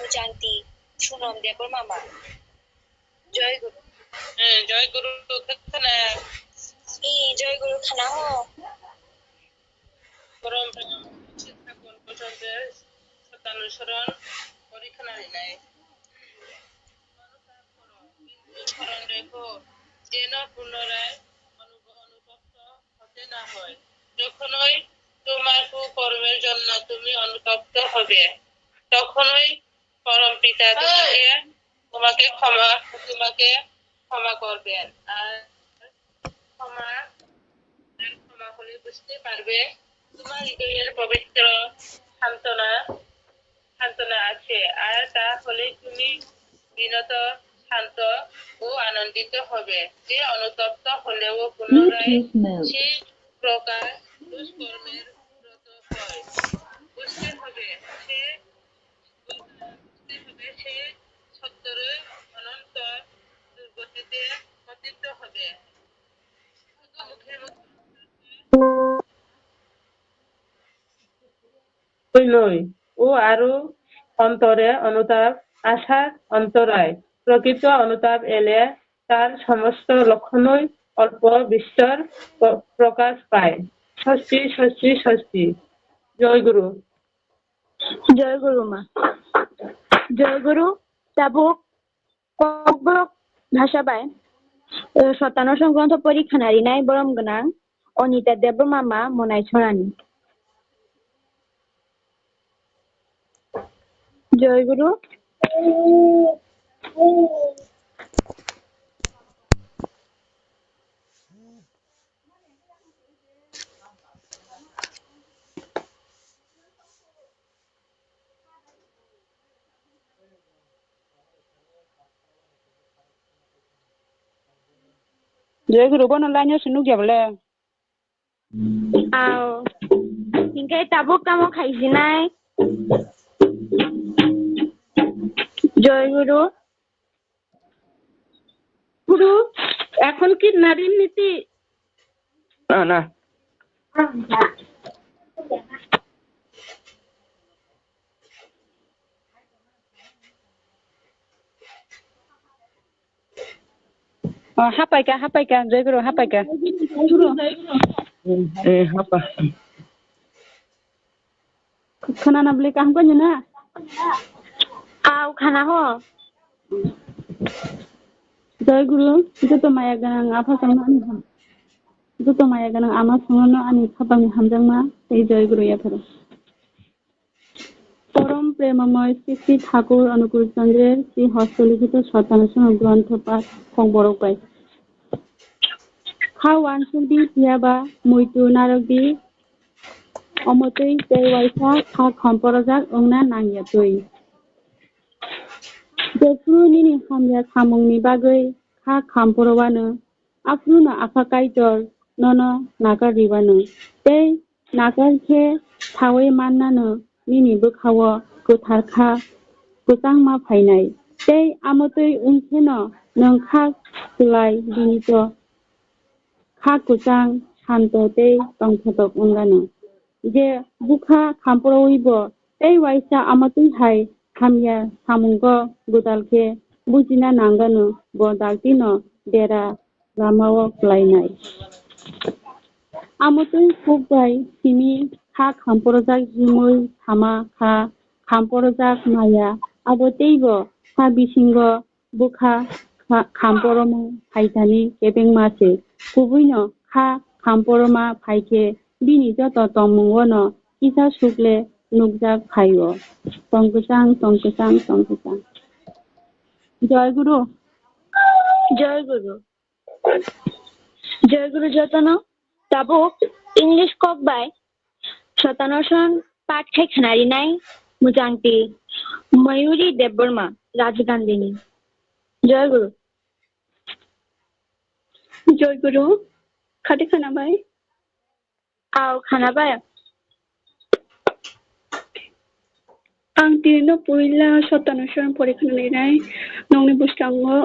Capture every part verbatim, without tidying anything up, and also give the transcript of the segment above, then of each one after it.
Mujangti, Sunam Debbarma ma. Joy Guru. Hmm, Joy Guru, khwna. Ee, Joy Guru, khwna ho. Borom Sita Guru Chandra Satanusaran Porikhana Rinai. স্মরণ রেখো, যেন পুনরায় অনু-, অনুতপ্ত হতে না হয়। যখনই তোমার কুকর্মের জন্য তুমি অনুতপ্ত হবে, তখনই পরম পিতা তোমাকে, তোমাকে ক্ষমা, তোমাকে ক্ষমা করবেন। আর ক্ষমা, আর ক্ষমা হলে বুঝতে পারবে তোমার হৃদয়ের পবিত্র সান্ত্বনা সান্ত্বনা আছে, আর তা হলে তুমি বিনত, শান্ত ও আনন্দিত হবে। যে অনুতপ্ত হলেও পুনরায় সেই প্রকার দুষ্কর্মের ব্রত হয়। বুঝতে হবে, সে, বুঝতে হবে, সে সত্তরই অনন্ত দুর্গতিতে পতিত হবে। শুধু মুখে মুখে Twi loi, o aro অন্তরে অনুতাপ, আশার অন্তরায়। প্রকৃত অনুতাপ এলে তার সমস্ত লক্ষণই অল্প বিস্তর প্র-, প্রকাশ পায়। স্বস্তি, স্বস্তি, স্বস্তি। জয় গুরু। Joy Guru ma. Joy Guru, tabuk Kokborok bhasha bai, eh, Sottanashan grontho pori khwna rinai borom gwnang Anita Debbarma ma Monai Chorani. Joy Guru. Joy Guru, bono line o se nukya bole. Aw. Hinkhe tabuk tamo khaijinai. Joy Guru. Guru, এখন কি নারীর নীতি? না, না। Oh, hapai kha, hapai kha, Joy Guru, hapai kha. Eh, hapa. Khwnana bwle kaham khe nini? Aw, khana ho. Joy Guru, joto maya gwnang apha songno ani ham-, joto maya gwnang ama songno ani khapangni hamjakma tei Joy Guru yapharo. পরম প্রেমময় শ্রী শ্রী ঠাকুর অনুকূল চন্দ্রের শ্রী হস্তলিখিত সত্যানুসরণ গ্রন্থ পাঠ Kokborok bai. Kha uansukdi phiyaba muitu narwkdi, omo twi tei uaisa kha khomporojak wngna nangya twi. Jephru nini hamya samungni bagwi kha khomporowano, aphruno Apha Kaitor nono nakar ribano, tei nakar khe saui mannano nini bwkhao kwthar kha kwchangma phainai, tei amotwi wng kheno nwng kha kwlai bini to kha kwchang, santo tei tongthotok wngano. Je bwkha khamporowibo tei uaisa amotwi hai hamya samungo gwdal khe bujina nangano, bo daltino dera lamao klainai. Amotwi kuk bai simi kha khamporojak himwi sama kha khamporojak maya, abo teibo kha bisingo bwkha kha-, khamporoma phaithani kebengma se. Kubuino kha khamporoma phaikhe bini joto tongmungono kisa sukle nukjak phaio. Tong kwchang, tong kwchang, tong kwchang. Joy Guru. Joy Guru. Joy Guru jotono. Tabuk English kok bai Sotanoson path khai khwnarinai mujangti Mayuri Debbarma Rajgandini. Joy Guru. Joy Guru. Khati khwnabai? Aw, khwnabai. Ang tirno puila Sotanoson pore khwnarinai. Nongni bwskango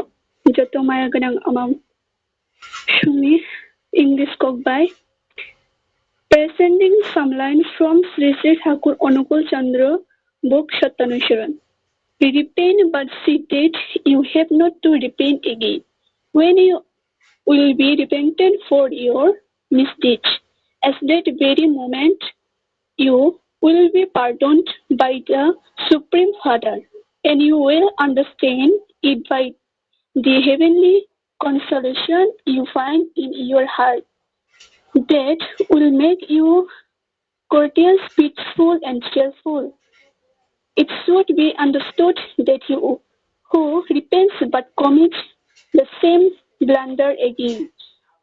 joto maya gwnang ama Sumi, English kok bai. Presenting some lines from Sri Sri Thakur Anukul Chandra book Sattanusharan. Repent, but see that you have not to repent again. When you will be repented for your misdeeds, at that very moment you will be pardoned by the Supreme Father, and you will understand it by the heavenly consolation you find in your heart. That will make you courteous, peaceful, and cheerful. It should be understood that you who repents but commits the same blunder again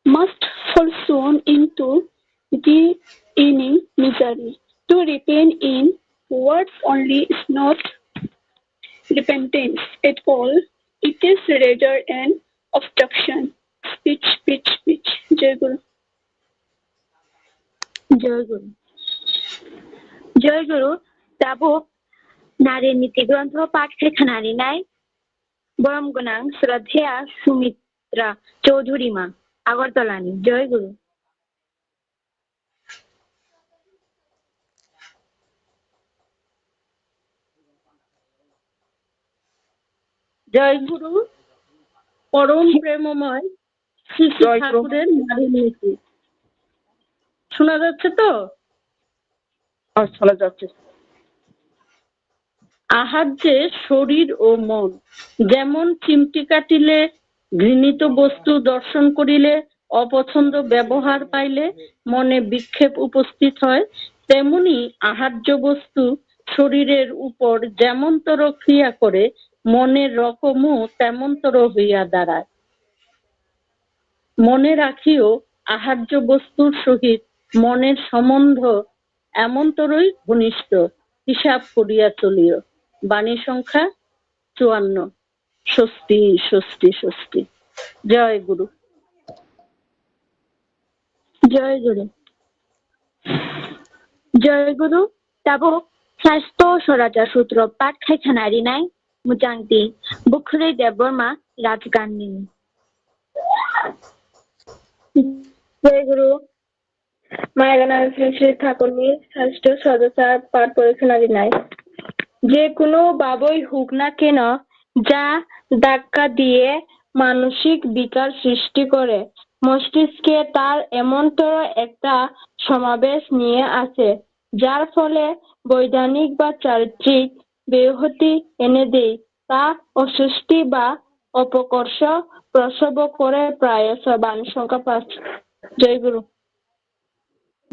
must fall soon into the inning misery. To repent in words only is not repentance at all. It is rather an obstruction. Speech, speech, speech. Jai Guru. Joy Guru. Joy Guru, tabuk nari niti grontho path khai khwnarinai borom gwnang Shraddheya Sumitra Chaudhurima, Agartala ni. Joy Guru. জয় গুরু, পরম প্রেমময় শ্রী শ্রী জয় গুরু। ঠাকুরের নারী নীতি। শোনা যাচ্ছে তো? হ্যাঁ, শোনা যাচ্ছে। আহার যে শরীর ও মন, যেমন চিমটি কাটিলে, ঘৃণিত বস্তু দর্শন করিলে, অপছন্দ ব্যবহার পাইলে মনে বিক্ষেপ উপস্থিত হয়, তেমনি আহার্য বস্তু শরীরের উপর যেমনতর ক্রিয়া করে, মনের রকমও তেমনতর হইয়া দাঁড়ায়। মনে রাখিও, আহার্য বস্তুর সহিত মনের সম্বন্ধ এমনতরই ঘনিষ্ঠ, হিসাব করিয়া চলিও। বাণী সংখ্যা চুয়ান্ন। স্বস্তি, স্বস্তি, স্বস্তি। জয় গুরু। জয় গুরু। জয় গুরু। Tabuk Saisto Soracha Sutro path khai khwnarinai mwchangtwi Bukhurwi Debbarma Rajgandini. জয় গুরু। মায়াগানা শ্রী শ্রী ঠাকুরনি শ্রেষ্ঠ সদাচার পাঠ পড়ে শোনা দিনাই। যে কোনো ভাবই হোক না কেন, যা ধাক্কা দিয়ে মানসিক বিকার সৃষ্টি করে, মস্তিষ্কে তার এমনতর একটা সমাবেশ নিয়ে আসে, যার ফলে বৈধানিক বা চারিত্রিক ব্যাহতি এনে দেয়। তা অস্বস্তি বা অপকর্ষ প্রসব করে প্রায়শ। বাণী সংখ্যা পাঁচ। জয় গুরু।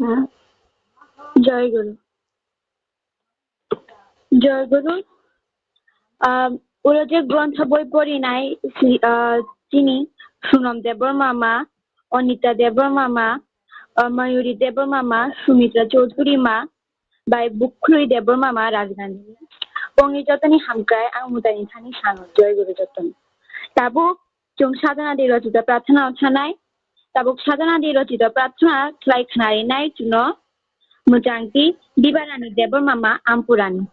হ্যাঁ। জয় গুরু। জয় গুরু। আহ, ওরা যে গ্রন্থ বই পড়ি নাই, সি-, আহ, চিনি সুনম দেববর্মা মা, অনিতা দেববর্মা মা, আহ, ময়ূরী দেববর্মা মা, সুমিত্রা চৌধুরী মা, bai Bukhurwi Debbarma ma Rajgandini. Bongni jotoni hamkrai ang mudani thani sano, Joy Guru jotoni. Tabuk chwng sadhana di rojito prarthana o thanai. Tabuk sadhana di rojito prarthana khlai khnarinai chuno mwchangti Dibarani Debbarma ma Ampurani.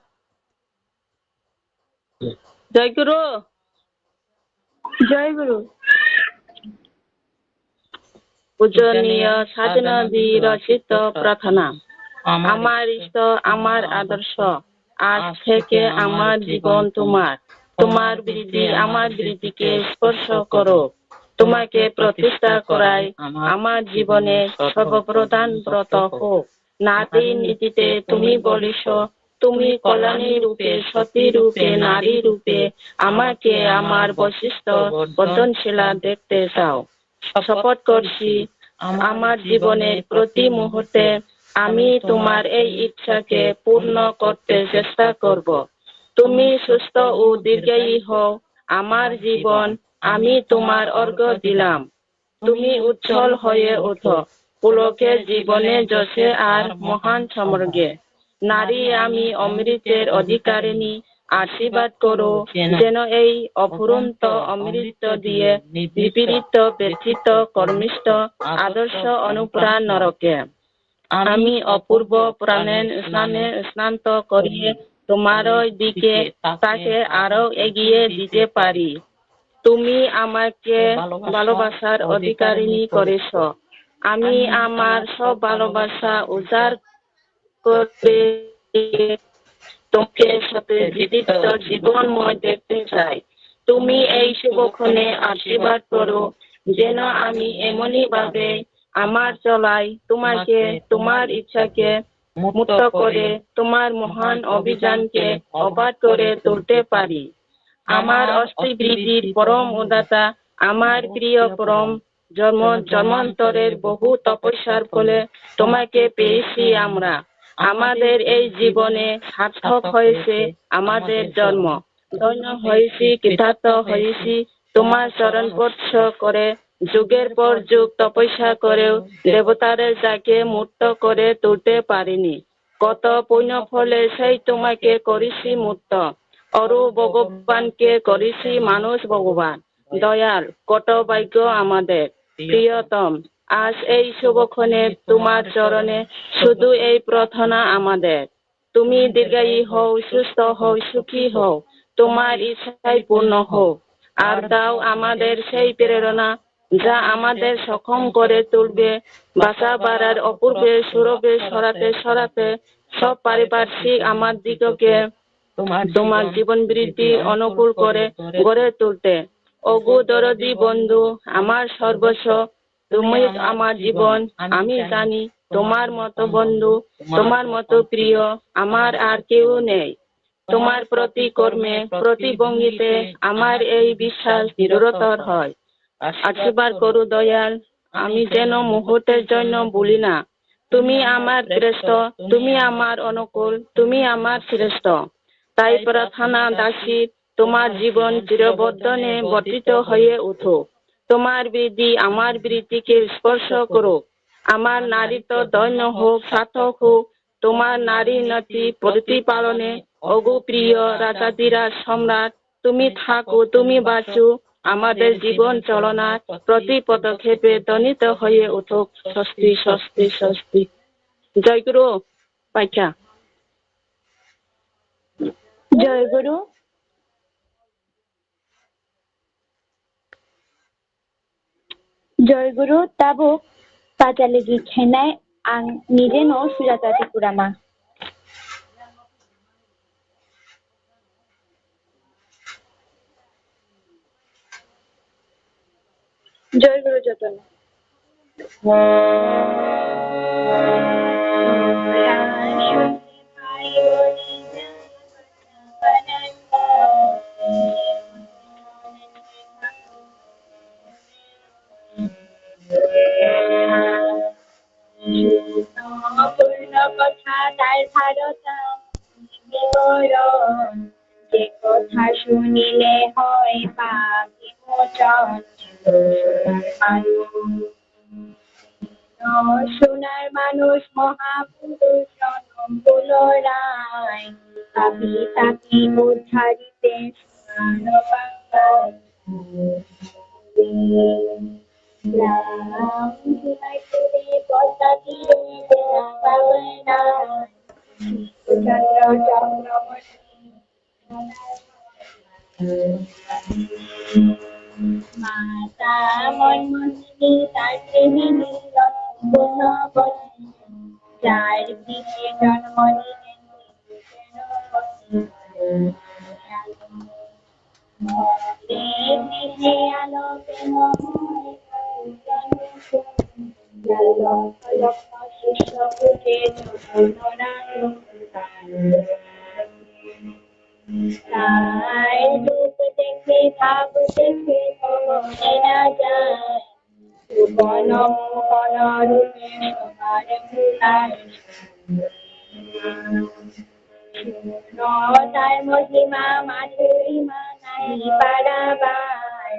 জয় গুরু। জয় গুরু। পূজনীয় সাধনা বিরচিত প্রার্থনা। আমার ইষ্ট, আমার আদর্শ, আজ থেকে আমার জীবন তোমার। তোমার বৃদ্ধি আমার বৃদ্ধিকে স্পর্শ করো। তোমাকে প্রতিষ্ঠা করাই আমার জীবনে সর্বপ্রধান ব্রত হোক। নারী নীতিতে তুমি বলিস, তুমি কল্যাণী রূপে, সতী রূপে, নারী রূপে আমাকে আমার বৈশিষ্ট্য বর্ধনশীলা দেখতে চাও। শপথ করছি, আমার জীবনের প্রতি মুহূর্তে আমি তোমার এই ইচ্ছাকে পূর্ণ করতে চেষ্টা করব। তুমি সুস্থ ও দীর্ঘায়ু হও, আমার জীবন, আমি তোমার অর্ঘ্য দিলাম। তুমি উজ্জ্বল হয়ে ওঠো, পুলকে জীবনে যশে আর মহান সমর্গে। নারী আমি অমৃতের অধিকারিণী, আশীর্বাদ করো, যেন এই অফুরন্ত অমৃত দিয়ে নিপীড়িত, ব্যথিত, কর্মিষ্ঠ, আদর্শ অনুপ্রাণ নরকে। আমি অপূর্ব প্রাণের স্নানে স্নানান্ত করিয়ে তোমার দিকে তাকে আরো এগিয়ে দিতে পারি। তুমি আমাকে ভালোবাসার অধিকারিণী করেছ। আমি আমার সব ভালোবাসা উজাড় করে তোমাকে সত্যজিৎ জীবনময় দেখতে চাই। তুমি এই শুভক্ষণে আশীর্বাদ করো, যেন আমি এমনই ভাবে আমার চলায় তোমাকে, তোমার ইচ্ছাকে মূর্ত করে, তোমার মহান অভিযানকে অবাধ করে তুলতে পারি। আমার অস্থিবৃদ্ধির পরম উদাতা, আমার প্রিয় পরম জন্ম জন্মান্তরের বহু তপস্যার ফলে তোমাকে পেয়েছি আমরা। আমাদের এই জীবনে সার্থক হয়েছে আমাদের জন্ম। ধন্য হয়েছি, কৃতার্থ হয়েছি, তোমার চরণ স্পর্শ করে যুগের পর যুগ তপস্যা করেও দেবতাদের যাকে মূর্ত করে তুলতে পারিনি। কত পুণ্য ফলে সেই তোমাকে করেছি মূর্ত, অরূপ ভগবানকে করেছি মানুষ ভগবান। দয়াল, কত ভাগ্য আমাদের। প্রিয়তম, আজ এই শুভক্ষণে তোমার চরণে শুধু এই প্রার্থনা আমাদের। তুমি দীর্ঘায়ু হও, সুস্থ হও, সুখী হও, তোমার ইচ্ছাই পূর্ণ হোক। আর দাও আমাদের সেই প্রেরণা, যা আমাদের সক্ষম করে তুলবে বাসা বাড়ার অপূর্বে সৌরভে ছড়াতে ছড়াতে সব পারিপার্শ্বিক আমার দিগকে তোমার জীবন বৃদ্ধি অনুকূল করে গড়ে তুলতে। ওগো দরদি বন্ধু, আমার সর্বস্ব, তুমি আমার জীবন। আমি জানি তোমার মতো বন্ধু, তোমার মতো প্রিয় আমার আর কেউ নেই। তোমার প্রতি কর্মে, প্রতি ভঙ্গিতে আমার এই বিশ্বাস দৃঢ়তর হয়। আশীর্বাদ করো দয়াল, আমি যেন মুহূর্তের জন্য ভুলি না। তুমি আমার শ্রেষ্ঠ, তুমি আমার অনুকূল, তুমি আমার শ্রেষ্ঠ। তাই প্রার্থনা দাসী, তোমার জীবন চিরবর্ধনে বর্ধিত হয়ে উঠুক। তোমার বৃদ্ধি আমার বৃদ্ধিকে স্পর্শ করুক। আমার নারীত্ব ধন্য হোক, সার্থক হোক। তোমার নারী নীতি প্রতিপালনে ওগো প্রিয় রাজাধিরাজ সম্রাট, তুমি থাকো, তুমি বাঁচো, আমাদের জীবন চালনার প্রতি পদক্ষেপে ধ্বনিত হয়ে উঠুক। স্বস্তি, স্বস্তি, স্বস্তি। জয় গুরু। পাইখা। জয় গুরু। Joy Guru, tabuk pachali gi khenai ang nije no Sujata Tripurama. Joy Guru jotono. যে কথা শুনিলে হয় পাপ বিমোচন। সোনার মানুষ মহাপুরুষ জনম পুনরায়, পাপী তাপী উদ্ধারিতে সোনার বাংলায়। রাম হিমাচলে পদ্মা তীরে দেয়া পাবনা, চন্দ্র চক্রবর্তী। মাতা মনমোহিনী তার গৃহিণী গুণবতী, যার গৃহে জন্ম নিলেন শুনো তার মহিমা, মাধুরীমা নাই পারাবার।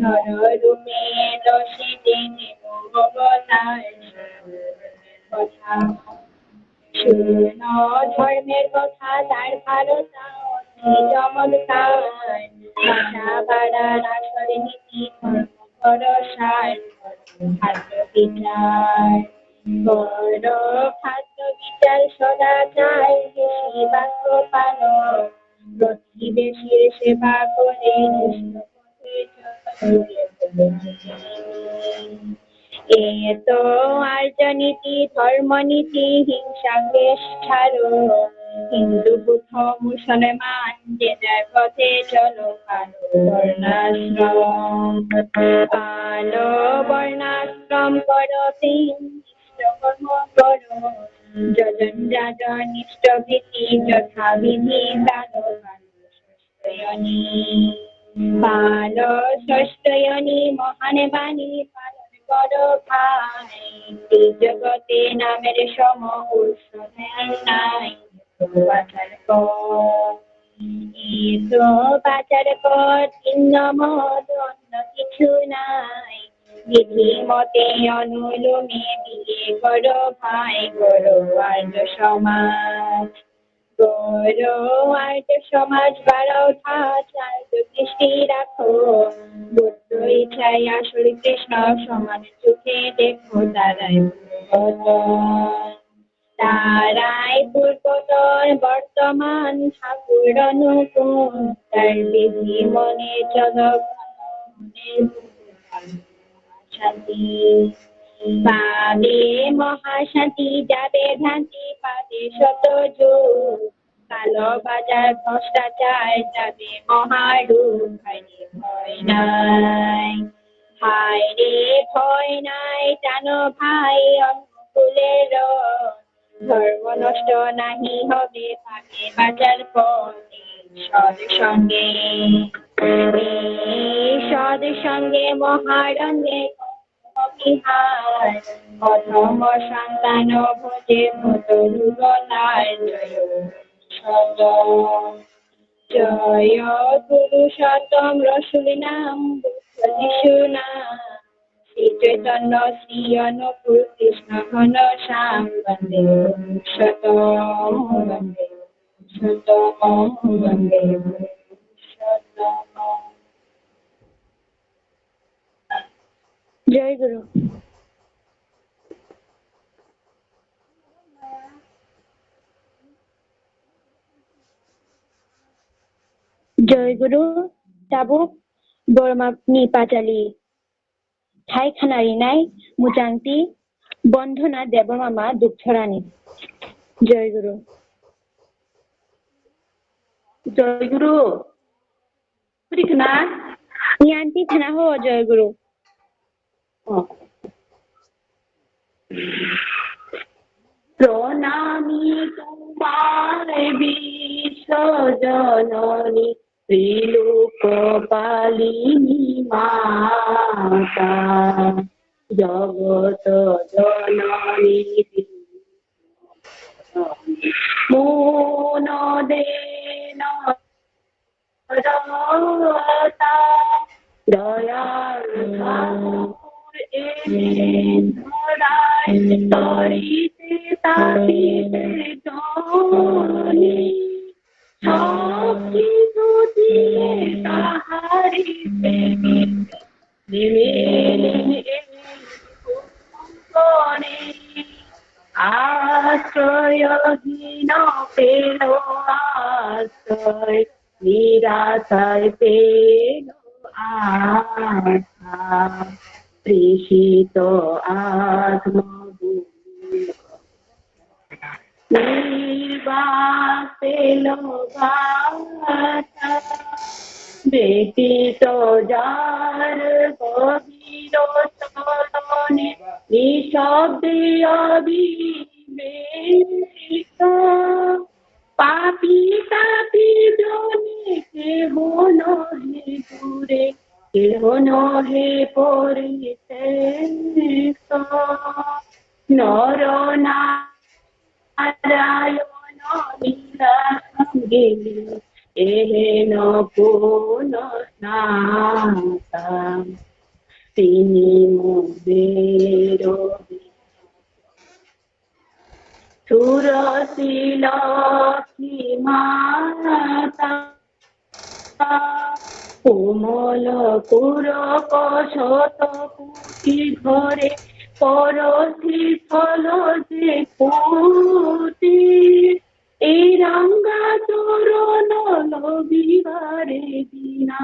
নর রূপে এলো সে দেবী অবতার। কথা শুনো ধর্মের কথা, তার ভারতা অতি চমৎকার। বাসা বাড়ার আসল নীতি, ধর্ম ভরসার, ধর্ম বিচার। বড় খাদ্য বিচার সদাচার, বেশি বাক্য পালন, প্রতিবেশীর সেবা করে, কৃষ্ণ পথে চলে। এ তো আর্য নীতি, ধর্ম নীতি, হিংসা দ্বেষ ছাড়ো। Hindu, Buddho, Musolman, যে যার পথে চলো, পালো বর্ণাশ্রম। পালো বর্ণাশ্রম, করো তিন ইষ্ট কর্ম করো। যজন যাজন ইষ্টভীতি যথাবিধি পালো, পালো ষষ্ঠয়নী। পালো ষষ্ঠয়নী, মহান বাণী পালন করো ভাই। ত্রিজগতে নামের সম উৎস নাই। এত বাঁচার পথ, এত বাঁচার পথ, ভিন্ন মত অন্য কিছু নাই। বিধি মতে অনুলোমে বিয়ে করো ভাই, করো আর্য সমাজ। করো আর্য সমাজ, বাড়াও ধাঁচ, আর্য দৃষ্টি রাখো। বুদ্ধ ইচ্ছায় আসল কৃষ্ণ, সমান চোখে দেখো তারাই পূর্বতন। তারাই পূর্বতন, বর্তমান ঠাকুর অনুকূল। তার বিধি মনে চলো, মনে শান্তি। পাবে মহাশান্তি, যাবে ভ্রান্তি, পাবে শত যুগ। কালো বাজার ভ্রষ্টাচার, যাবে মহারূপ, হায় রে ভয় নাই। হায় রে ভয় নাই, টানো ভাই অনুকূলের রথ। ধর্ম নষ্ট নাহি হবে, পাবে বাঁচার পথ। সৎ সঙ্গে, সৎ সঙ্গে মহারণ্যে বিহার। অধম সন্তান ভোজে ভূত দুর্বলার জয় পুরুষোত্তম। জয় পুরুষোত্তম রসুল নাম, বুদ্ধ যিশু নাম। শ্রী চৈতন্য শ্রী অনুকূল কৃষ্ণ ঘন শ্যাম বন্দে পুরুষোত্তম, বন্দে পুরুষোত্তম, বন্দে পুরুষোত্তম। জয় গুরু। Joy Guru, tabuk borma ni pachali thai khana rinai muchangti Bondhona Debbarma Dukthorani. Joy Guru. Joy Guru. Puri khna? Ni aunty khna ho, Joy Guru. Oh. প্রণামী তোমায় বিশ্বজননী, ত্রিলোক পালিনী মাতা, জগত জননী মন দেন রতা। দয়ার সাগর এনে ধরায় তরিতে তাপিতে জনি। সব কিছু দিয়ে তাহারি প্রেমে নিমেষে এই ভুবনে। আশ্রয়হীন পেল আশ্রয়, নিরাশায় পেল আশা, তৃষিত আত্মবুদ্ধি। নির্বাণ পেল বাসা, ব্যথিত যার গভীর চরণে, নিঃশব্দে অবিবেক। পাপী তাপী জনে কেহ নহে দূরে, কেহ নহে পরিত্যাগ। নর নারায়ণ লীলা সঙ্গে, এহেন কোন নাতা। তিনি মোদের সুরসী লক্ষ্মী মাতা। কোমল পুরক শত কোটি ধরে, পরশি ফল যে ফুটে। এই রাঙ্গা চরণ লভিবারে দিনা,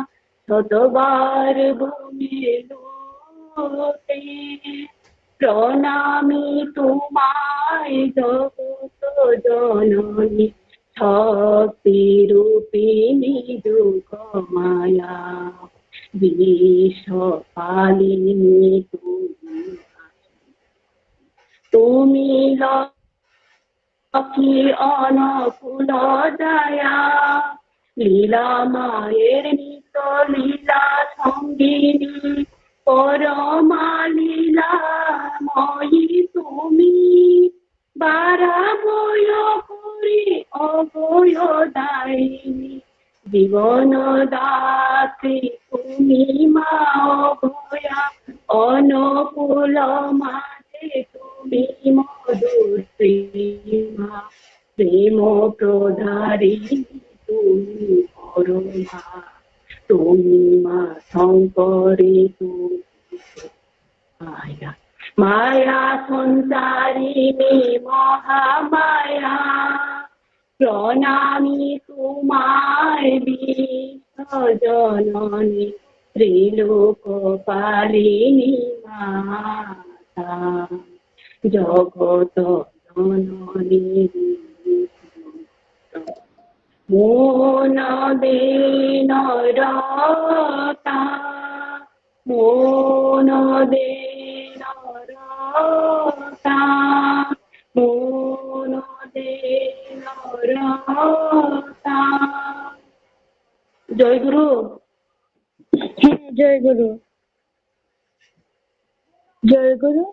শতবার ভূমি লোটে। প্রণামী তোমায় জগত জননী, শক্তি রূপিণী যোগমায়া, বিশ্বপালিনী তুমি। তুমি লক্ষ্মী অনুকূল দয়া, লীলা মায়ের নিত্য লীলা সঙ্গিনী, পরমা লীলাময়ী তুমি। বারাময় করি অভয় দায়িনী, জীবন দাত্রী তুমি মা অভয়া, অনুকূল মাঝে তুমি মধুরিমা, প্রেম প্রদারিণী তুমি পরমা, তুমি মা শঙ্করী তুমি মায়া, মায়া সঞ্চারিণী মহামায়া, প্রণামী তোমায় বিশ্বজননী, ত্রিলোক পালিনী মাতা, জগত জননী। মন দিন রতা, মন দিন রতা, মন দিন রতা। জয় গুরু। হ্যাঁ, জয় গুরু। জয় গুরু।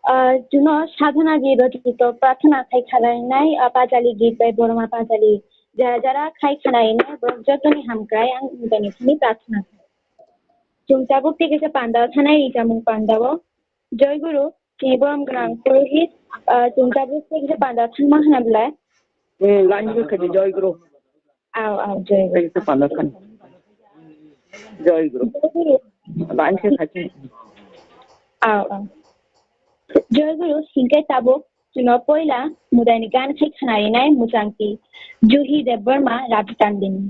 Ah, chwngno sadhana git rwchito prarthana khai khwlainai, ah, Pajali git bai Borma Pajali. Jara jara khai khwlainai, borok jotoni hamkrai ang Buddhani thani prarthana khai. Chwng tabuk tei kaisa panda thanai ri chamung panda o. Joi Guru, tini borom gwnang purohit, ah, chwng tabuk tei kaisa panda thangma hwnna belai. Hmm, line khe khaidi Joi Guru. Ao, ao, Joi Guru. Tei kaisa panda than. Joi Guru. Joi Guru. Line khe khaidi. Ao, ao. Joi Guru, hinkhe tabuk chwngno poila Mudaini gan khai khwnarinai muchangti Juhi Debbarma Rajtandini.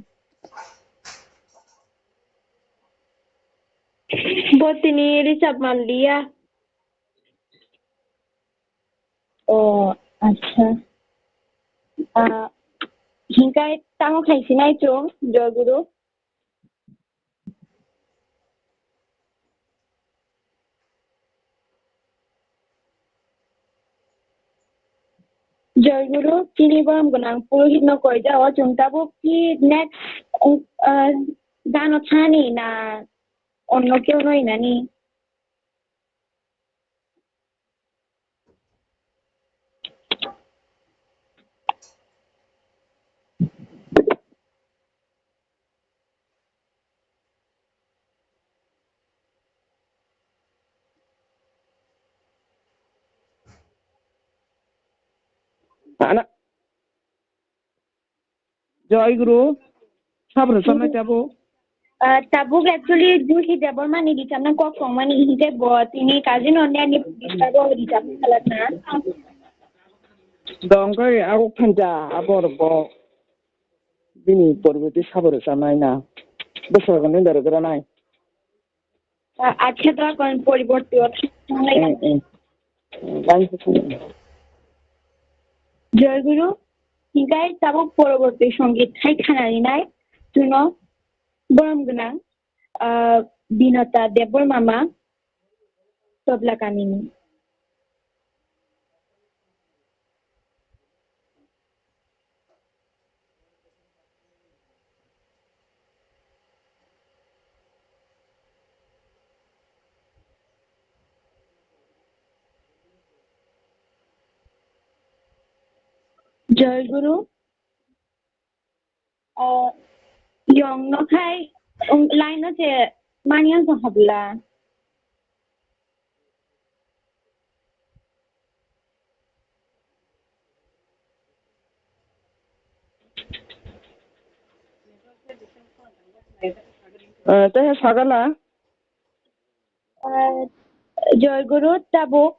Bo tini richap manliya. O, acha. Ah, hinkai tamo khai sinai chwng, Joi Guru. Joi Guru, chini borom gwnang purohit no koi jao, chwng tabuk ki next, uh, gano thani na onno keu no inani? Ana. Joi Guru. Sabra samai tabuk. Ah, tabuk actually Juhi Debbarma ni richapna kok tongmani hinkhe bo tini cousin onne ani abo richapna khalatna. Dongkhe aguk thansa abor bo. Bini poriboti sabra samai na. Bwswk ni dara dara nai. A-, acha, to kon poriborti o thanglai. Mm, mm. Mm, line to phone. Joi Guru, hinkhe tabuk poroborti songit hai khwnarinai, chwngno borom gwnang, ah, Binota Debbarma ma, Tobla kamini. Jai Guru. Ah, yong no khai, um, line no che mani ang habla. Ah, tei sagala. Ah, Jai Guru, tabuk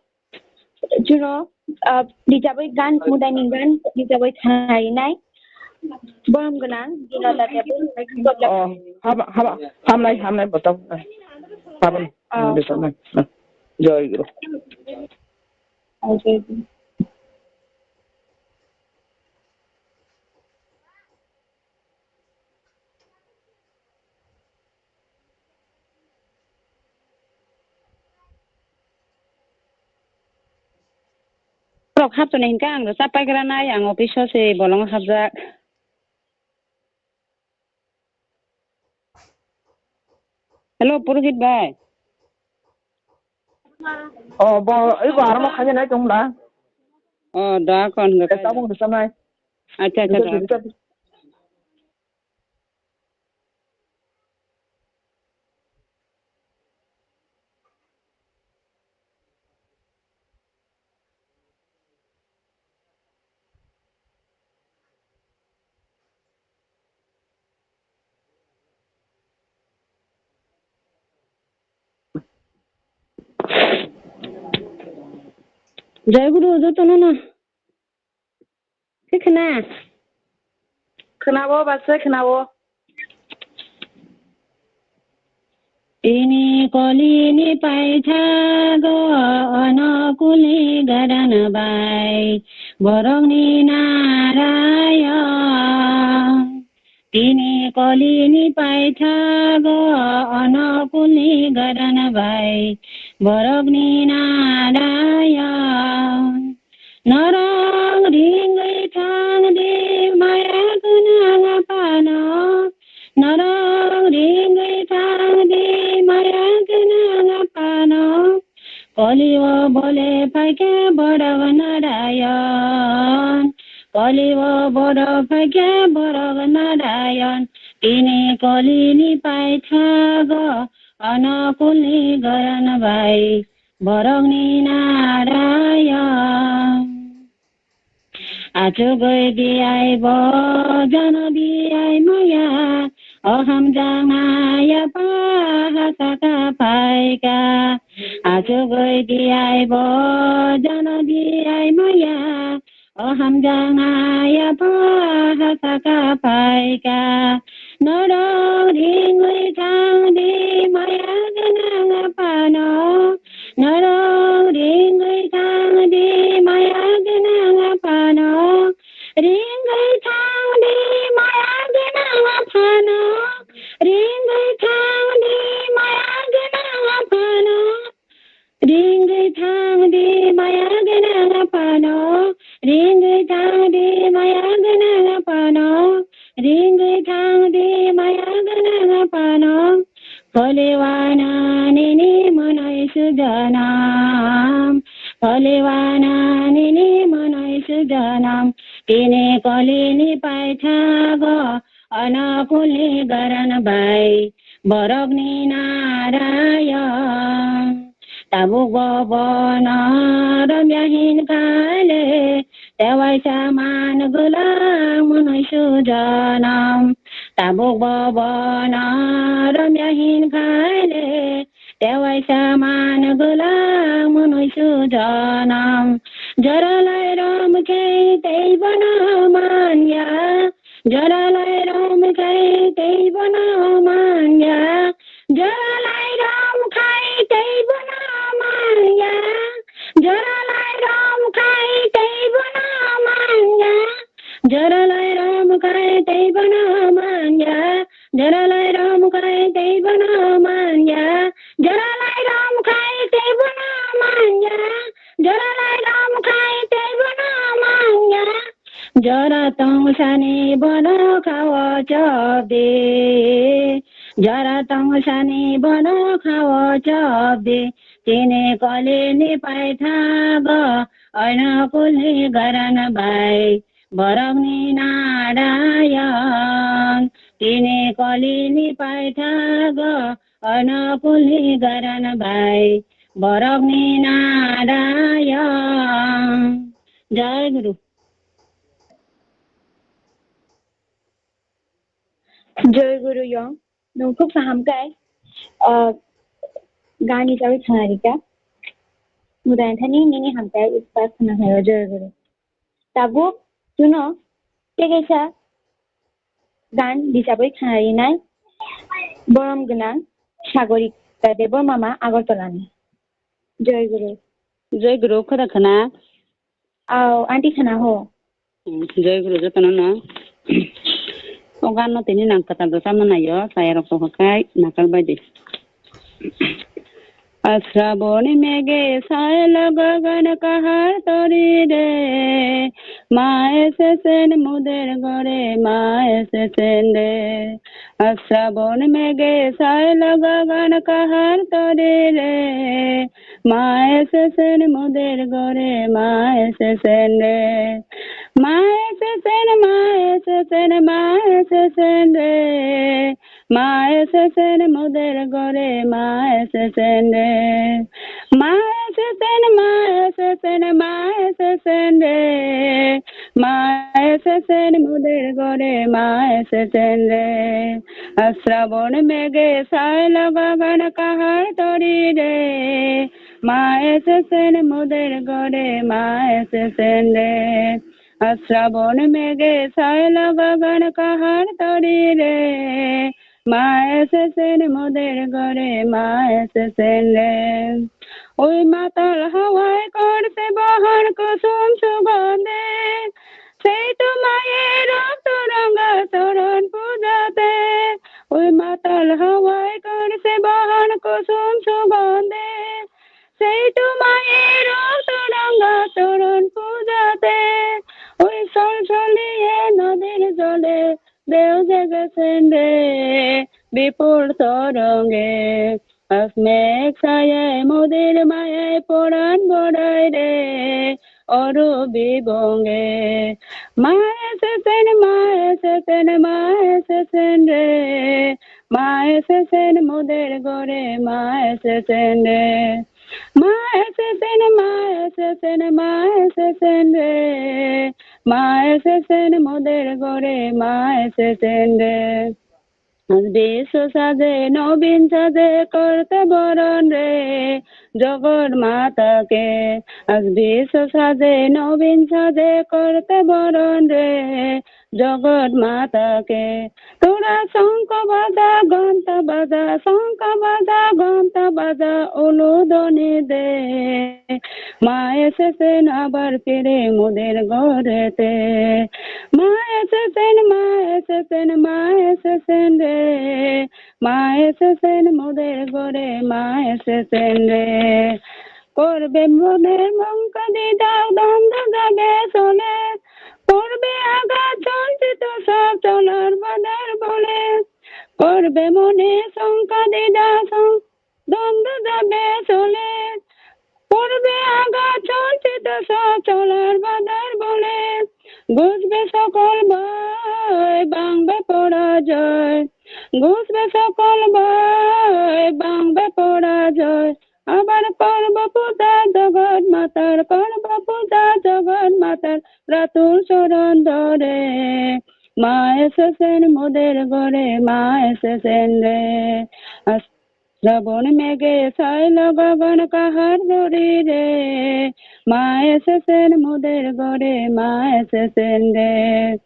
chwngno, ah, rijabwi gan, Mudaini gan rijabwi khwnarinai. Borom gwnang, Dino Dada. Oh, haba, haba, hamnai, hamnai, botol. Habon, ah, botol nai. Jai Guru. Ah, Jai Guru. Hap toni hinkhe ang rwchap paigra nai, ang office o se bolongo hapjak. Hello, Purohit bhai. Oh, bo, ego armo khaina nai tong bla. Oh, da kon ga. Tabuk rwchap nai. Acha, acha, da. Jai Guru, jotono no. Khe khna? Khnao, basa khnao. Tini kolini paithago onokulni garan bai borokni narayo. Tini kolini paithago onokulni garan bai borokni narayo. Norok ringwi thang di maya gwnang aphano. Norok ringwi thang di maya gwnang aphano. Kolio bole phaikhe borok narayon. Kolio borok phaikhe borok narayon. Tini kolini paithago onokulni garan bai borokni narayon. Achugwi di aibo, jono di ai maya, o hamjaknai apha hasaka phaika. Achugwi di aibo, jono di ai maya, o hamjaknai apha hasaka phaika. Norok ringwi thang di maya gwnang aphano. Norok ringwi thang di maya gwnang aphano. Ringwi thang di maya gwnang aphano. Ringwi thang di maya gwnang aphano. Ringwi thang di maya gwnang aphano. Ringwi thang di maya gwnang aphano. Ringwi thang di maya gwnang aphano. Pholiwana nini mwnwi sujanam. Pholiwana nini mwnwi sujanam. Tini kolini paithago onokulni garan bai borokni narayon. Tabuk bo bono romya hinkha le, tewaisa man gwlang mwnwi sujanam. Tabuk bo bono romya hinkha le, tewaisa man gwlang mwnwi sujanam. Joralai rom khe tei bono manya. Joralai rom khai tei bono manya. Joralai rom khai tei bono manya. Joralai rom khai tei bono manya. Joralai rom khai tei bono manya. Joralai rom khai tei bono manya. Joralai rom khai tei bono manya. Joralai rom khai tei bono manya. Jora tongsani bono khao chobdi. Jora tongsani bono khao chobdi. Tini kolini paithago onokulni garan bai borokni narayon. Tini kolini paithago onokulni garan bai borokni narayon. Jai Guru. Joy Guru yong, nung khub kaham kai, ah, gani chawi khna rika. Mudai thani nini hamkai utpas khna khayo, Joy Guru. Tabuk chuno tei kaisa gan bisabai khna rinai borom gwnang Sagorika Debbarma ma Agartala ni. Joy Guru. Joy Guru, khoda khna. Au, aunty khna ho. Hmm, Joy Guru jotono no. O gan no tini nang kwtal rwchapna naio, chaya rok tongkha khai nakal bai di. Asraboni mege sailo gagan kahar tori re. Ma esesen muder gore ma esesen re. Asraboni mege sailo gagan kahar tori re. Ma esesen muder gore ma esesen re. Ma esesen, ma esesen, ma esesen re. Ma esesen muder gore ma esesen re. Ma esesen, ma esesen, ma esesen re. Ma esesen muder gore ma esesen re. Asrabon mege sailo gagan kahar tori re. Ma esesen muder gore ma esesen re. Asrabon mege sailo gagan kahar tori re. Ma esesen muder gore ma esesen re. Oi matal hawai korse bohon kusum sugonde. Sei tumaye rok turanga toron pujate. Oi matal hawai korse bohon kusum sugonde. Sei tumaye rok turanga toron pujate. Oi sol soliye nodir jole. Deu jaga sende bipul toronge, asmek saye mudir maye poran borai re, oru bibonge. Maye sesen, maye sesen, maye sesen re, maye sesen mudir gore, maye sesen re. Ma esesen, ma esesen, ma esesen re. Ma esesen moder gore, ma esesen re. Biswa saje, nobin saje, korte boron re. Jogor mata ke. Biswa saje, nobin saje, korte boron re. Jogor mata ke. Tora songko baja, gonta baja, songko baja, gonta baja, ulu doni de. Ma esesen abar pire moder gore te. Ma esesen, ma esesen, ma esesen re. Ma esesen moder gore, ma esesen re. Korbe moder mongka di dak dam daga be sole. Korbe aga chonchito sab cholar badar bole. Korbe mone songka dida song dondo jabe sole. Korbe aga chonchito sab cholar badar bole. Gusbe sokol bai bangbe porajoy. Gusbe sokol bai bangbe porajoy. Abar korbo puja jagat matar, korbo puja jagat matar, ratul soron dore. Ma esesen moder gore, ma esesen re. As-, rabon mege sailo gagan kahar dori re. Ma esesen moder gore, ma esesen re.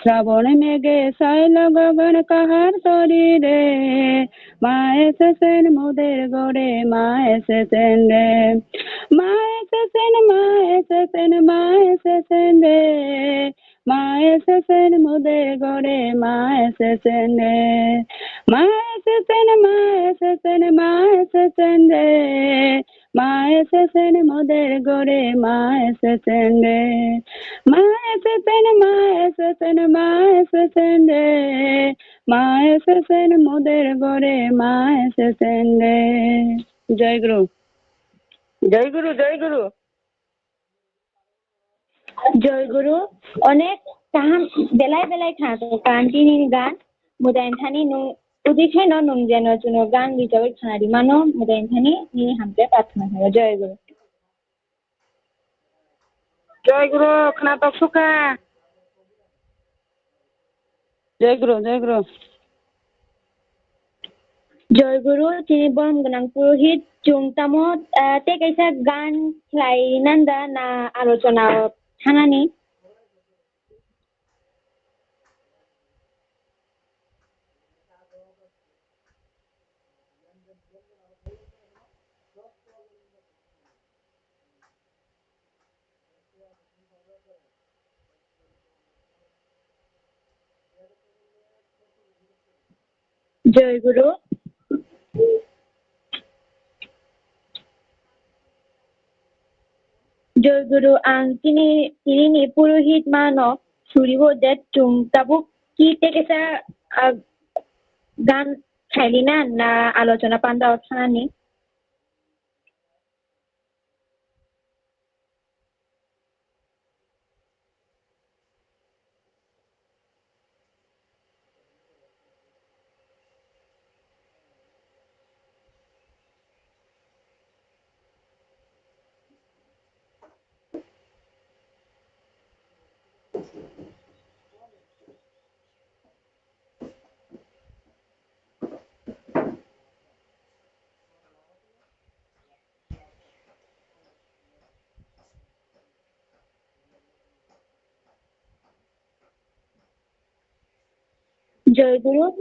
Srabon mege sailo gagan kahar tori re. Ma esesen moder gore, ma esesen re. Ma esesen, ma esesen, ma esesen re. Ma esesen moder gore, ma esesen re. Ma esesen, ma esesen, ma esesen re. Ma esesen moder gore, ma esesen re. Ma esesen, ma esesen, ma esesen re. Ma esesen moder gore, ma esesen re. Jai Guru. Jai Guru, Jai Guru. Joy Guru, onek kaham belai belai khna to kan tini ni gan mudai thani nung uji khe no nung jeno chuno gan rijawai khna ri mano mudai thani nini hamkhe prarthana khayo. Joy Guru. Joy Guru, khna tok sukha. Jai Guru, Jai Guru. Joy Guru, chini borom gwnang purohit, chwng tamo, ah, tei kaisa gan khlai nanda na alochona o thanani? Joy Guru. Joy Guru, ang tini, tini ni purohit mano suribo je chwng tabuk ki tekesa, ah, gan khailina na alochona panda o thanani? Joy Guru,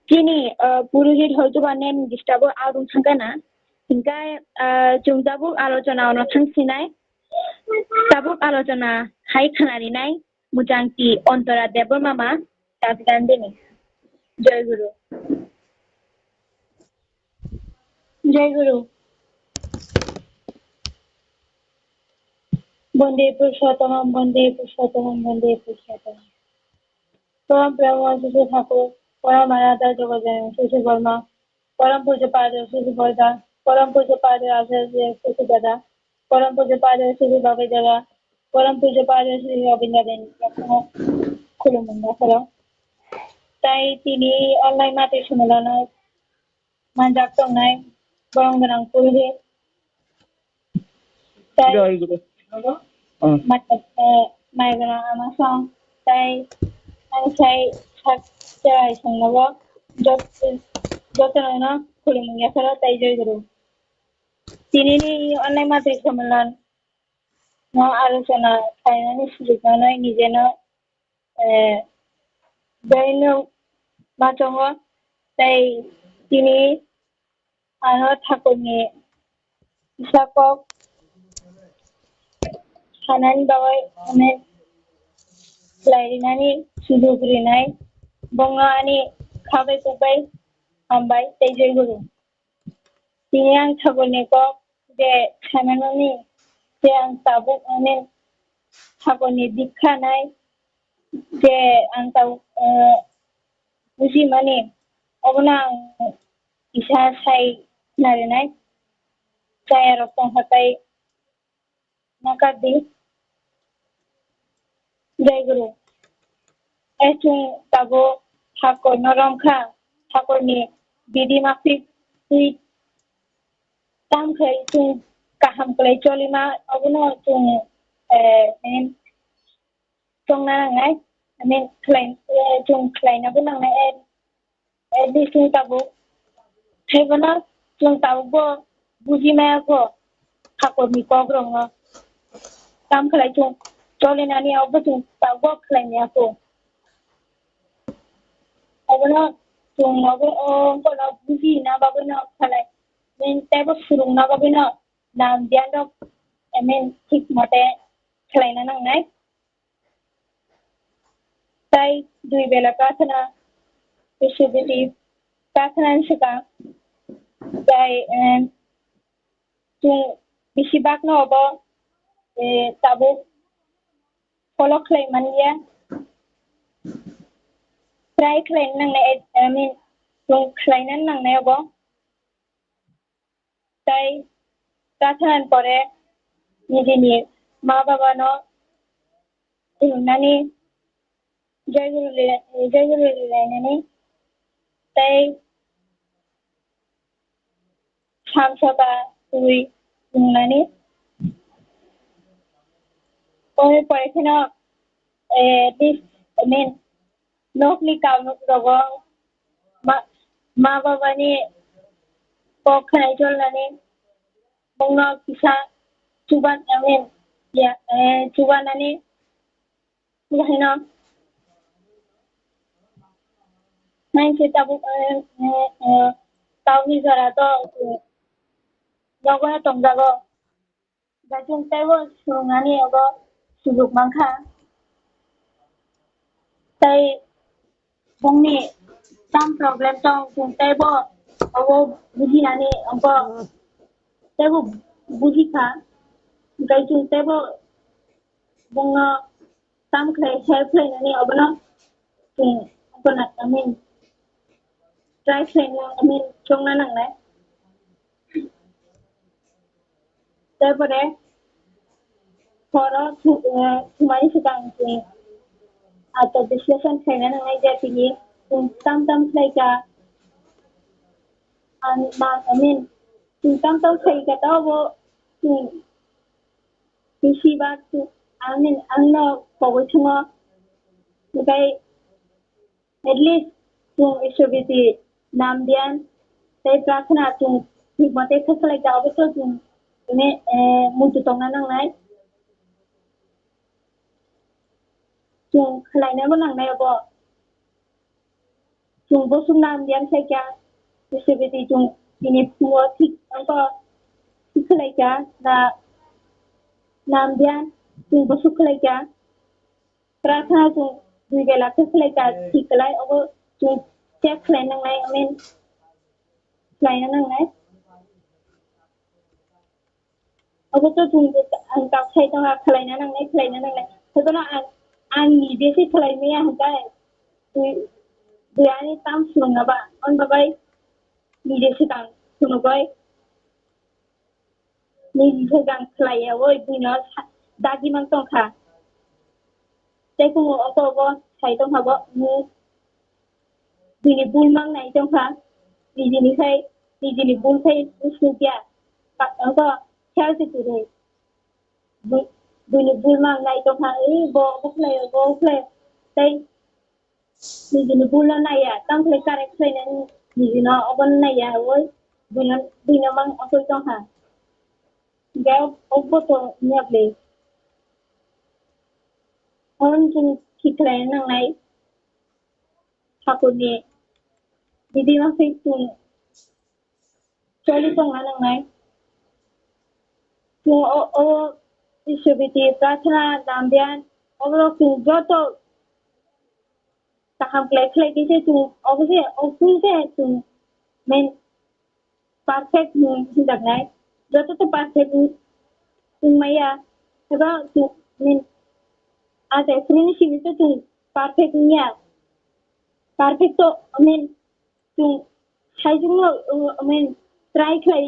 chini, ah, purohit hoytoba name disturb o arung thangkana. Hingkhe, ah, chwng tabuk alochona ono thangsinai. Tabuk alochona hai khwnarinai. Muchangti Ontora Debbarma ma, Tatgandini. Joy Guru. Joy Guru. Bonde Purushottamam, Bonde Purushottamam, Bonde Purushottamam. Param Brahma Sisi Thakur, Param Arada Jogojan Sisi Borma, Param Puja Pada Sisi Borda, Param Puja Pada Acharya Sisi Dada, Param Puja Pada Sisi Babai Dada, Param Puja Pada Sisi Rabindra Deni, yakhungo khulumung yakharo. Tai tini online mate sumulano manjak tongnai borong gwnang purohit. Tai Joy Guru. Oh. Mat-, eh, mai gwnang ama song tai ang sai sak chai songnobo jot-, jotono no khulumung yakharo tai Joy Guru. Tinini online mate sumulano alochona khlainani sujuknanai nijeno, eh, joino ma tongo, tei tini ano thakurni kisa kok sanani bagwi comment khlai rinani sujuk rinai. Bongno ani kha bai kuk bai hambai tei Joy Guru. Tini ang thakurni kok je sananani je ang tabuk ani thakurni dikha nai je ang tabuk, eh, bujimani obono ang kisa sai narinai chayarok tongkha tei Nakadi. Jai Guru. E chwng tabuk thakurno romkha, thakurni bidi maphi twi tam khai chwng kaham kwlai cholima, obono chwng, eh, chongna nangnai, I mean, khlai, eh, chwng khlainabo nangnai, eh, eh, bising tabuk. Thaibono chwng tabukbo buji maya kho, thakurni kokrokno. Tam khlai chwng cholinani abobo chwng tabukbo khlai maya kho. Abono chwng nogo, o, bono buji na bagwino khlai, I mean, teibo swrwngna bagwino nam biyanrok, I mean, thik mote khlaina nangnai. Tai dui bela prarthana, P C B T prarthana ni swkang, tai, em, chwng bisi bagno obo, eh, tabuk follow khlai manya, try khlai nangnai, I mean, chwng khlaina nangnai obo. Tai prarthana ni pore nijini ma baba no khulumnani, Jai Guru le-, Jai Guru le lainani, tai samsota twi wngnani. Pore pore kheno, eh, this, I mean, nokni kaunuk rogo ma, ma babani kok khnai cholnani, bongno kisa chuban, I mean, ya, eh, chubanani, bahino, nainse tabuk, eh, eh, eh, tauni jora to, eh, nogono tongjago. Da chwng teibo swrwngnani abo sujuk mankha. Tei bongni tam problem tong, chwng teibo abo bujinani abo teibo bujikha. Hwnkhe chwng teibo bongno tam khlai help khlainani obono chwng, obono, I mean, try khlainani, I mean, chongna nangnai. Tei pore horo thu-, eh, thumani swkang chwng ato বিশ্লেষণ khlaina nangnai je tini chwng tam tam khlaikha. Ang ma, I mean, chwng tam tam khlaikha, tabo chwng bisi ba chwng, I mean, angno koboi thwngo. Tei at least chwng Ishwar Bidi nam diyan tei prarthana chwng thik mote khe khlai kha, obo to chwng tini, eh, muitu tongna nangnai. Chwng khlainabo nangnai obo. Chwng bwswk nam diyan khlai kha, Ishwar Bidi chwng tini phungo thik wngkha, thik khlai kha, na nam diyan chwng bwswk khlai kha. Prarthana chwng dui bela khe khlai kha, thik khlai, obo chwng check khlai nangnai, I mean, khlaina nangnai. Obo to chwng ang kok sai tongkha, khlaina nangnai, khlaina nangnai. Jotono ang, ang nije se khlai maya hwnkhe, dui, dui ani tam swrwngna ba, on babai nije se tang phunugwi. Nini swkang khlai ya, oi, buino sa-, dagi mang tongkha. Tei kumo oko obo sai tongkha bo, hmm, bini bul mang nai tongkha. Nijini khai, nijini bul khai usuk ya. Ba-, oko khel se kwrwi. Bu-, bini bul mang nai tongkha, ei, bo, bo khlai, bo khlai. Tei nijini bul no naiya, tamo khlai correct khlainani nijino obo no naiya, oi, buino, buino mang asoi tongkha. Hingke obo to wngya bwle. Omo chwng thik khlai nangnai. Thakurni bidi ma khe chwng choli tongna nangnai. Chwng o, o Ishwar Bidi prarthana, nam diyan, oborok chwng joto kaham khlai khlai khe se chwng obo se, o chwng se chwng main perfect hinjaknai. Joto to perfect wngmaya. Eba chwng, main, a je chwngni simi to chwng perfect wngya. Perfect to, I mean, chwng saichungno, uh, I mean, try khlai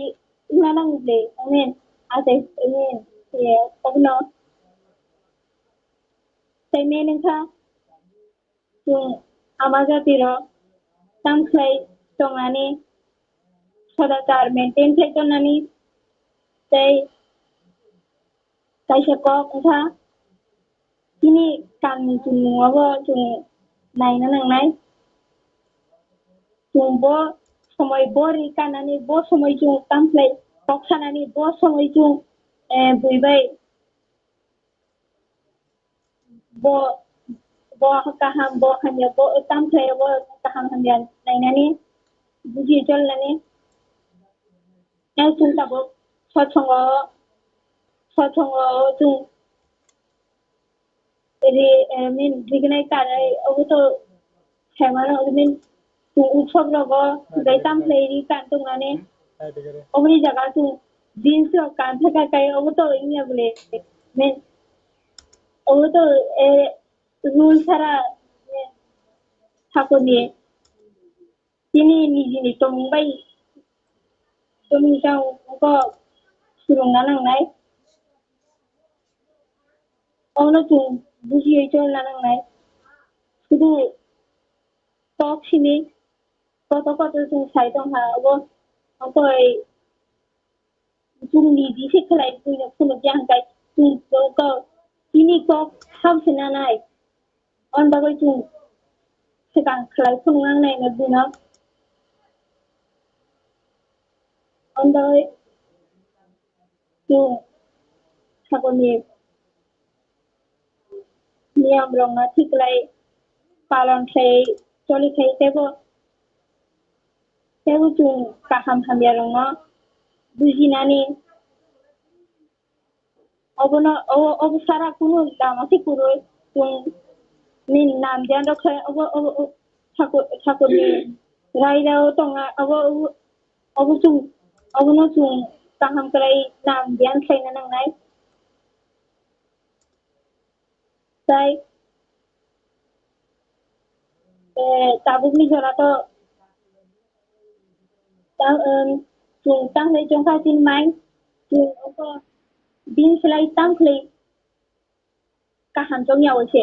wngna nango ble, I mean, a je, I mean, eh, obono. Tei main wngkha, chwng ama jatirok tam khlai tongnani, sadachar maintain khlai tongnani, tei kaisa kok wngkha, chini kanmung chumung obo chwng naina nangnai. Chwng bo somoi bo ri kanani, bo somoi chwng tam khlai kok sanani, bo somoi chwng, eh, bui bai bo, bo kaham, bo hamya, bo tam khlai, bo kaham hamya nainani, buji cholnani. Yang chwng tabuk sochongo, sochongo chwng ri, eh, min rignai karai, obo to khaimano, I mean, chwng utsob rogo bai tam khlai ri kan tongnani. Oboni jaga chwng jeans rok kan thaka kai, obo to wngya bole. Min, obo to, eh, rule sara, eh, thakurni. Chini nijini tongmung bai tongmung tang kok swrwngna nangnai. Obono chwng bujiwi cholna nangnai. Sudu kok simi kotor kotor chwng sai tongkha, obo, obo hai chwng niji se khlai buino phunukya hwnkhe chwng kok, chini kok hamse nanai. On bagwi chwng swkang khlai phunuk nangnai no buino. On bagwi chwng thakurni niyom rokno thik khlai palon khlai choli khlai teibo, teibo chwng kaham hamya rokno bujinani. Obono, o, obo sara kunu lama se kwrwi, chwng ni nam diyan rok khe obo, obo, o, thakur, thakurni raida o tonga, obo, obo, obo chwng, obono chwng kaham kwrwi nam diyan khlaina nangnai. Tei, eh, tabukni jora to tang, em, chwng tang khlai chong kha chini mai, chwng oko bini slai tang khlai kaham chong ya o se.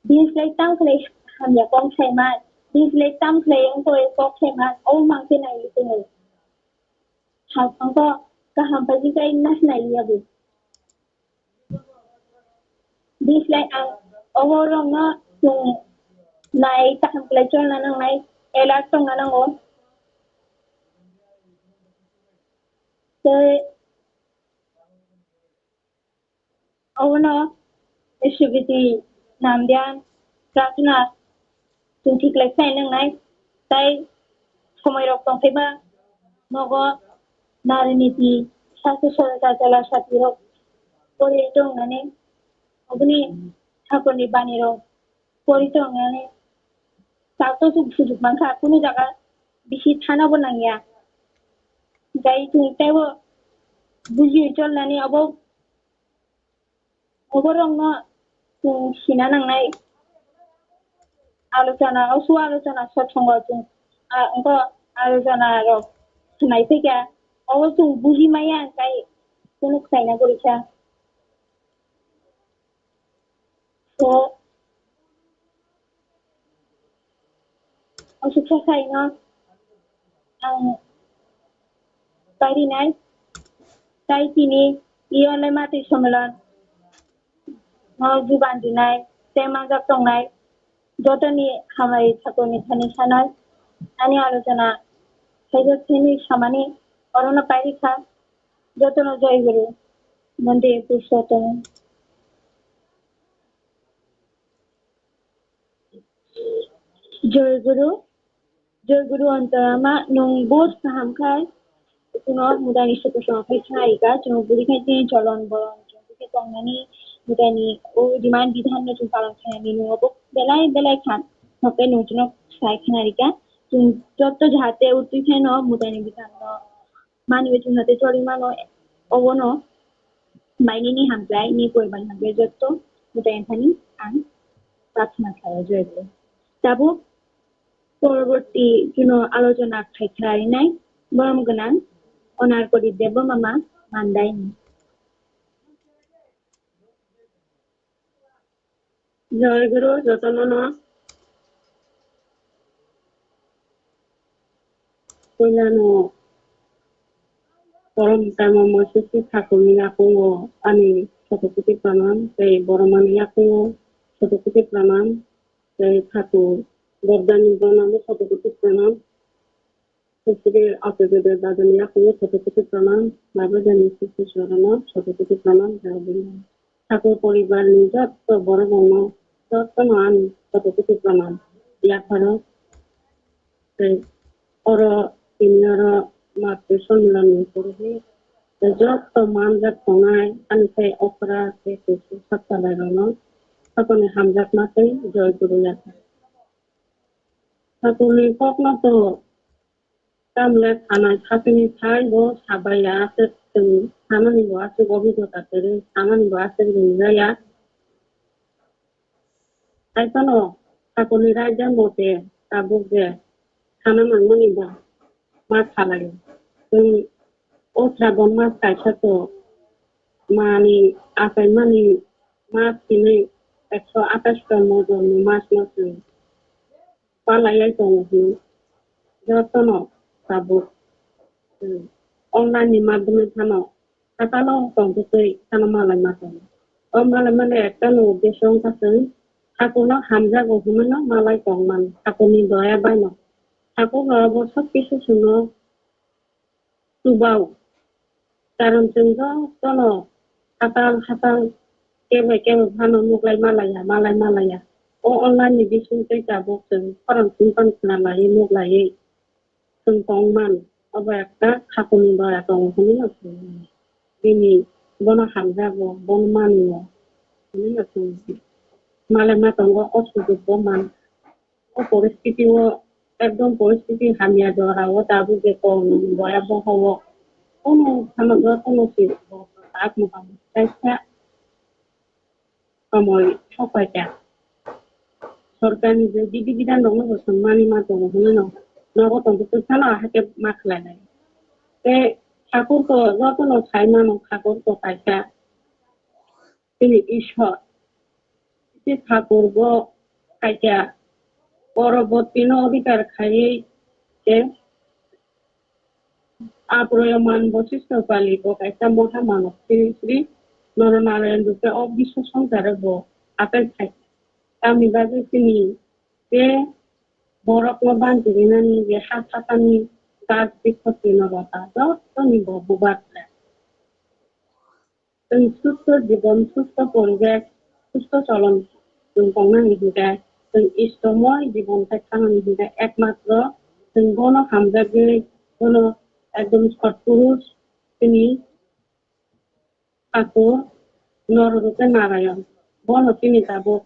Bini slai tang khlai hamya kok khlai ma, bini slai tang khlai ongko kok khlai ma, o mang khe nai tongo. Hapang ko kaham paji kai nas nai ya bo. Bini slai ang obo rokno chwng nai kaham khlai cholna nangnai, alert tongna nango. Tei obono S U B T namdian prarthana chwng thik lai khlai nangnai, tei somoi rok tong phaiba nogo nariniti sase sore kajala sati rok pori tongnani oboni thakurni bani rok pori tongnani. Tabuk to chwng sujuk mankha, kunu jaga bisi thana bo nangya. Gai chwng teibo buji cholnani obo, obo rokno chwng sina nangnai. Alochona, osu alochona sothongo chwng, a, wngkha alochona rok khnai phikha, obo chwng buji maya, gai kunu khlaina gurikha. So, aswk khe khaino ang parinai, tai tini iyonle matwi somelon no jugan rinai tei manjak tongnai jotoni hamari thakurni thani sanai ani alochona khaijak thani samani orono pairikha. Jotono Joy Guru, Monday Purushottam. Joy Guru, Joy Guru Antarama, nwng bus kaham khai, kuno mudani suku song khai khai ka, chwng buri khai tini cholon bolon, chwng buri tongnani mudani o diman bidhan no chwng palan khainani nwng obo belai belai khan, nokai nwng chwngno sai khanarika, chwng joto jahate utwi khaino mudani bidhan no Mani bai chwng hate chori mano, obono mainini hamjai, ni poribar hamjai jotto mutai thani ang prarthana khlai o, joy guru. Tabuk poroborti chwngno alochona khai khlainai borom gwnang Onar Kori Debbarma Mandaini. Joy Guru jotono no. Puila no borom tamo moisisi thakurni yakungo ani sotokoti pranam tei boromani yakungo sotokoti pranam tei thakur bordani bonamo sotokoti pranam. Sri Acharyadeva Dadani yakungo sotokoti pranam, Baba Jani Sri Sri Sorono sotokoti pranam, Jai Bhima. Thakur poribarni jotto borok rokno jottono ani sotokoti pranam. Yapharo tei oro tini oro matwi sonnilani purohit tei jotto manjak tongnai ani sai okra tei kusu sakchalai rokno sakoni hamjakma tei joy guru yapharo. Thakurni kokno to Tamle sanai sasini sai bo sabaiya aswk chwng sanani bo aswk obhigota kwrwi, sanani bo aswk ringjaya. Hai phano thakurni raida mote tabuk je sana nangmani bo ma salaio. Chwng o Srabon mas kaisa to mani achaimani mas hinwi ekso atais ta mojonni mas no chwng palaiwi tongo hwnwi jotono tabuk, hmm, online ni madhyome phano kwchalo tongtwtwi phano malai ma tongo. O malai mani ekta no uddesho wngkha chwng thakurno hamjago hwnwino malai tongmani, thakurni doya baino. Thakur rok bo sob kisu chwngno chubao. Karon chwng jotono hatal hatal kebo kebo phano nuklai malaiya, malai malaiya. O online ni bising tei tabuk chwng khorang singtang khna laiwi nuklaiwi chwng tongman. Obo ekta thakurni doya tongo hwnwi no chwng bini bono hamjago, bono manio hwnwi no chwng malai ma tongo o sujuk bo man. O poristiti o ekdom poristiti hamya jora o tabuk je kok boya boha o kono hamya kono se bo tak mo kaisa somoi sokpaikha. Sorkarni je bidhi bidhan rokno bo chwng mani ma tongo hwnwi no nogo tongkhe chwng phano ahai khe ma khlainai. Tei thakur ko jotono sai mano, thakur ko kaisa chini Ishwar. Tei thakur bo kaisa poroboti no odhikar khaiwi khe Aproyoman Bosistho Pali bo kaisa moha manok sri sri Noronarayan rupe o biswa songsaro bo atai khai. Tamni bagwi chini je borokno banti rinani je ha sakani gaj bikhotino rota jotoni bo bubar khlai. Chwng susto jibon, susto poribesh, susto cholon chwng tongnani hinkhe, chwng istomoi jibon tei thangnani hinkhe, ekmatro chwng bono hamjakgwi, bono ekdom sotpurush chini thakur Nororupe Narayan. Bono chini tabuk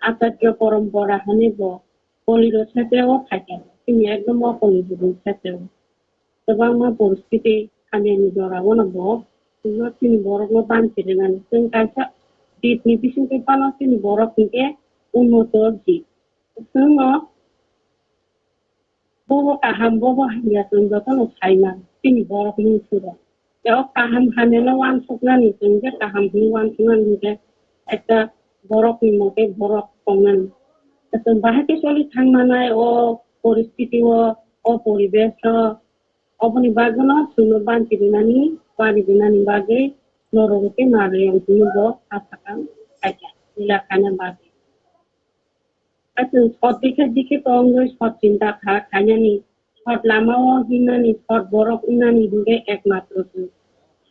acharya porompora hwnwi bo koliro sete o phaikha, chini ekdom o koliro sete o. Kwbangma poristiti hamyani jorao no bo chwngno chini borokno banchi rwnani. Chwng kaisa jitni bisingtwi phano chini borok hinkhe unnoto jit. Chwngno bobo kaham, bobo hamya chwng jotono saimano chini borok mungsuro. Tei o kaham hamyano uansuknani chwng je kaham hwnwi uansuknani hinkhe ekta borokni mote borok tongnani. Chwng bahai khe choli thangmanai o poristiti o, o poribesh o, Oboni bagwino chwngno banchi rinani, bari rinani bagwi Nororupe Narayan hwnwi bo asakha khaikha, lila khaina bagwi. Tei chwng sot dikhe dikhe tongwi sot chinta kha khainani, sot lamao hinnani, sot borok wngnani hinkhe ekmatro chwng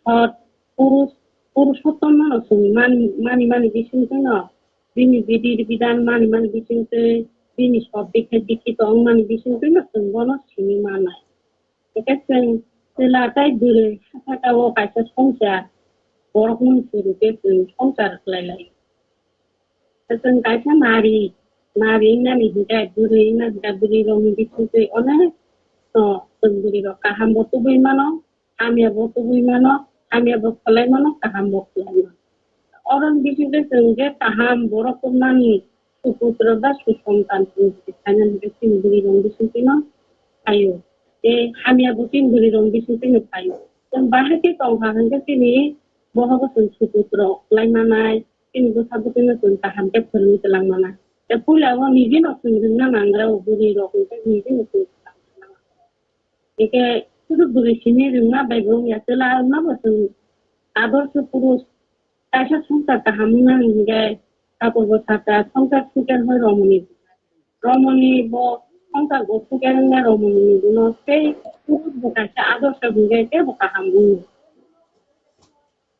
sot purush, purushottomno chwng mani, mani mani bisingtwino, bini bidhi bidhan mani mani bisingtwi, bini sot dikhe dikhe tongmani bisingtwino chwng bono simi manai. Hingke chwng chwla tei bwrwi ha saka o kaisa swngchar, borokni chwrwikhe chwng swngchar khlai lai. Chwng kaisa nari, nari wngnani hingke bwrwi wngna hingke bwrwi rokni bisingtwi onek no chwng bwrwi rok kaham bo tubui mano, hamya bo tubui mano, hamya bo khlai mano, kaham bo khlai mano. Oroni bisingtwi chwng je kaham borok tubunani suputra ba susontan chwng khaina hingke chini bwrwi rok bisingtwi no phaio. Tei hamya bo chini bwrwi rok bisingtwi no phaio. Chwng bahai khe tongkha hingke chini bohogo chwng suputra khlai manai, chini bwsa bwtwi no chwng kaham khe phwrwngwi twlang manai. Tei puila o niji no chwng rwngna nangra o bwrwi rok hingke niji no chwng twlang manai. Hingke sudu bwrwi simi rwngma bai bo wngya, chwla wngma bo chwng adorso purush kaisa swngchar kaham wngna hingke tabukbo sakha swngchar suker hoi romoni. Romoni bo swngchar bo suker wngya romoni ni bono tei purush bo kaisa adorso hingke tebo kaham wngo.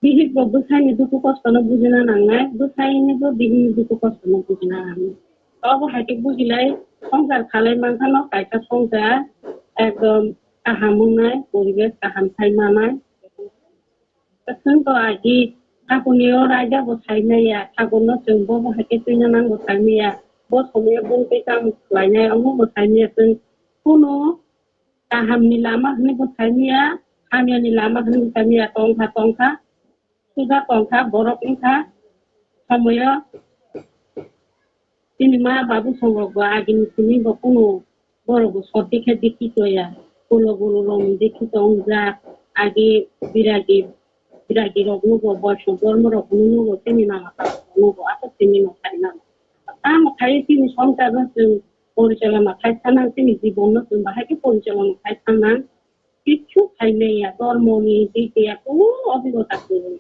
Bihik bo bwsai ni dukhu kosto no bujina nangnai, bwsai ni bo bihik ni dukhu kosto no bujina nangnai. Obo hai khe bujilai swngchar khalai mankha no kaisa swngchar ekdom kaham wngnai, poribesh kaham khai manai. Chwng to agi thakur ni o raida bo sai maya, thakur no chwng bo bo hai khe twina nango sai maya, bo somoi o bung tei tamo khlai nai omo bo sai maya chwng kunu Kaham ni lama hwnwi bo sai maya, hamya ni lama hwnwi bo sai maya, tongkha, tongkha, suda tongkha, borok wngkha, somoyo chini ma babu songrok bo agini simi bo kunu borok bo sot dikhe dikhi toya, ulo gulu rok ni dikhi tongjak, agi biragi, biragi rok nugo, boyso dormo rok nugo, chini mama rok nugo, aswk simi no sai mano. Tamo khai chini songsar no chwng porichalona khai sanang, chini jibon no chwng bahai khe porichalona khai sanang. Kichu khai maya, dormo ni, tei tei ya, kunu obhigota kwrwi.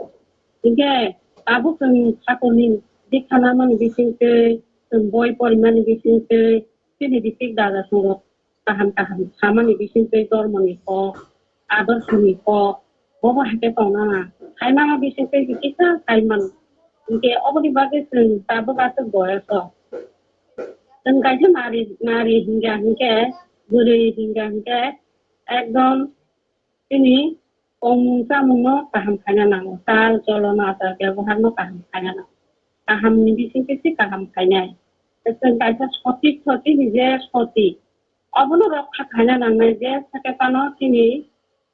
Hinkhe tabuk chwng thakur ni dikha namani bising twi, chwng boi porimani bising twi, chini bisik dada songrok kaham kaham samani bising twi dormo ni kok, adorso ni kok, bobo hai khe tong nana. Khai mano bising twi kisa khai mano. Hinkhe oboni bagwi chwng tabuk aswk boyoso. Chwng kaisa nari, nari hingya hinkhe, bwrwi hingya hinkhe, ekdom chini tongmung chamung no kaham khaina nango, chal cholon achar bebohar no kaham khaina nango. Kaham ni bising twi se kaham khainai. Chwng kaisa sotik sotik ni je sotik. Obono rokha khaina nangnai je sake phano chini,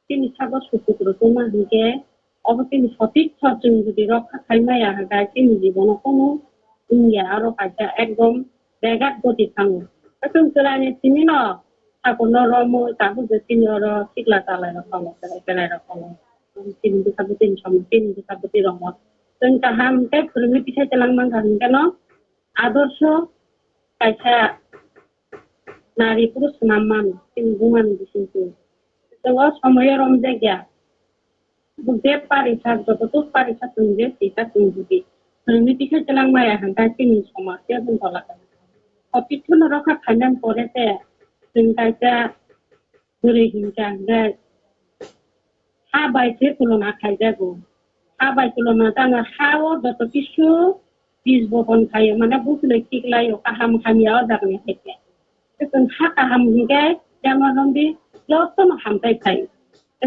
chini sago sukutro tongma hinkhe obo chini sotik sot chwng jodi rokha khai maya hinkhe chini jibono kunu wngya, aro kaisa ekdom begat goti thango. Chwng chwraini simi no thakurno romwi tabuk je chini oro sikla chalairok tongo, chwrai chwrairok tongo. Chini bwsa bwtwini somoi, chini bwsa bwtwi rokno chwng kaham khe phwrwngwi tisai twlang mankha hwnkhe no adorsho kaisa nari phuru swnam mano, chini bumani bisingtwi. Chwng o somoio romjakya. Je parisa, joto tuk parisa chwng je sika chwng jodi. Chwngni tisai twlang maya hwnkha chini somaj tei bwng tola kha. Hotithuno rokha khainani pore se chwng kaisa bwrwi hinkha hwnkhe ha bai se tulona khaijago. Ha bai tulona jana ha o joto kisu bij bopon khaio, mane buchulwi tiklaio, kaham hamya o jagani hai khe. Chwng ha kaham hinkhe jama romdi jotono hamtai khai.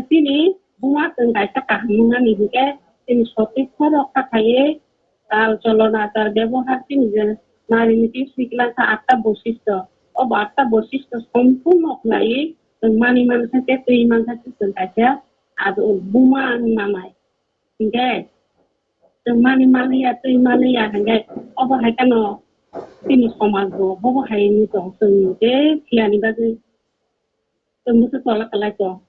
Chini buma chwng kaisa kaham wngnani hinkhe chini sotwi khorok kha khaiwi chal cholon achar bebohar chini je nari niti sikla kha atta boisisto. O atta boisisto sompurno khlaiwi chwng mani mankha khe twi mankha khe chwng kaisa ado buma wng manai. Hinkhe chwng mani maliya twi maliya hinkhe obo hai kheno chini somaj bo bobo hai wngwi tong chwng je thiyani bagwi. Chwng bwswk tola kwlai tong.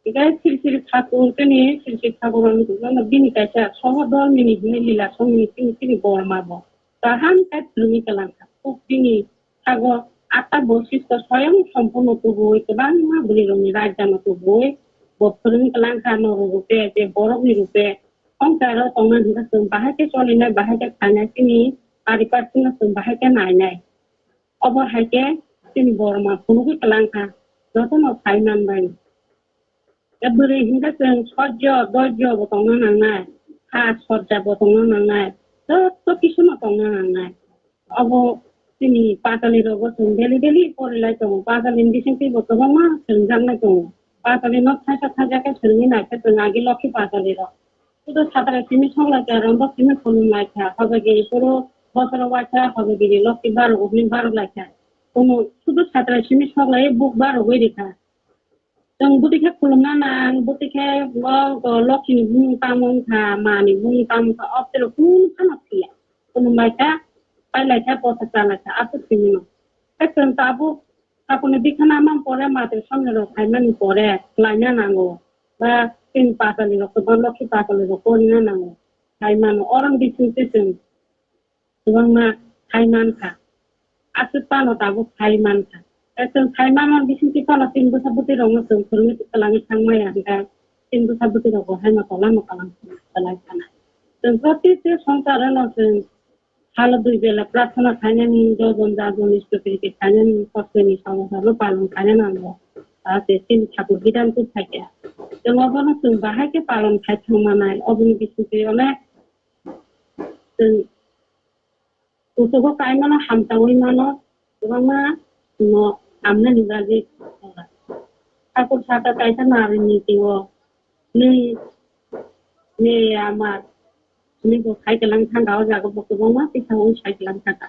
Hinkhe Sri Sri Thakur khe ni Sri Sri Thakur rokni tongmani bini kaisa soho dormini hwnwi lila songmini chini chini borma bo. Kaham khe phwrwngwi kwlang kha. Kuk bini sago atta boisisto soyong sompurno tubui kwbangma bwrwi rokni raida no tubui bo phwrwngwi kwlang kha norok rok tei je borok ni rok tei. Hongkha aro tongna hwnkhe chwng bahai khe cholinai, bahai khe khainai, chini pariparsino chwng bahai khe nainai. Obo hai khe chini borma phunugwi kwlang kha, jotono sai manbai. Tei bwrwi hwnkhe chwng sojjo, dojjo bo tongna nangnai, ha sojja bo tongna nangnai, joto kisu no tongna nangnai. Obo chini pachali rogo chwng daily daily porilai tongo. Pachali ni bisingtwi bo kwbangma swrwngjaknai tongo. Pachali no thaisa thaisa khe swrwngwi naikhe chwng agi lokhi pachali rok. Sudu satra simi sok laikha, rombo simi khulum laikha, hojagiri puro bosoro waisa hojagiri lokhi barok hwnwi barok laikha. Kuno sudu satra simi sok lai buk barogwi rikha. Chwng bwtwi khe khulumna nang, bwtwi khe bo, bo lokhini bumung tamo wngkha, mani bumung tamo wngkha, o tei rok kunu phano phiya. Khulum laikha, pai laikha, posa cha laikha, aswk simi no. Khe chwng tabuk Tabukni bikhana mang pore matwi somni rok phaimani pore khlaina nango, ba chini pachali rok kwbang lokhi pachali rok porina nango. Phaimano oroni bisingtwi chwng kwbangma phaimankha. Aswk phano tabuk phaimankha. Tei chwng phaimanmani bisingtwi phano chini bwsa bwtwi rokno chwng phwrwngwi kwlangwi thangmaya hwnkhe chini bwsa bwtwi rokbo haino tola mwkang kwlai khana. Chwng protiti swngcharno chwng Salo dui bela prarthana khainani, jojon jajon istopriti khainani, kostoni samosano palon khaina nango. Jahate chini thakur bidan tubthaikha. Chwng obono chwng bahai khe palon khai thangmanai, oboni bisingtwi onek chwng kuchugo kaimano hamchaui mano, kwbangma no hamnani bagwi. Thakur saka kaisa nari niti o, nwi, nwi amar, nwi bo sai kwlang thangkha, o jaga bo kwbangma tisa o sai kwlang thangkha.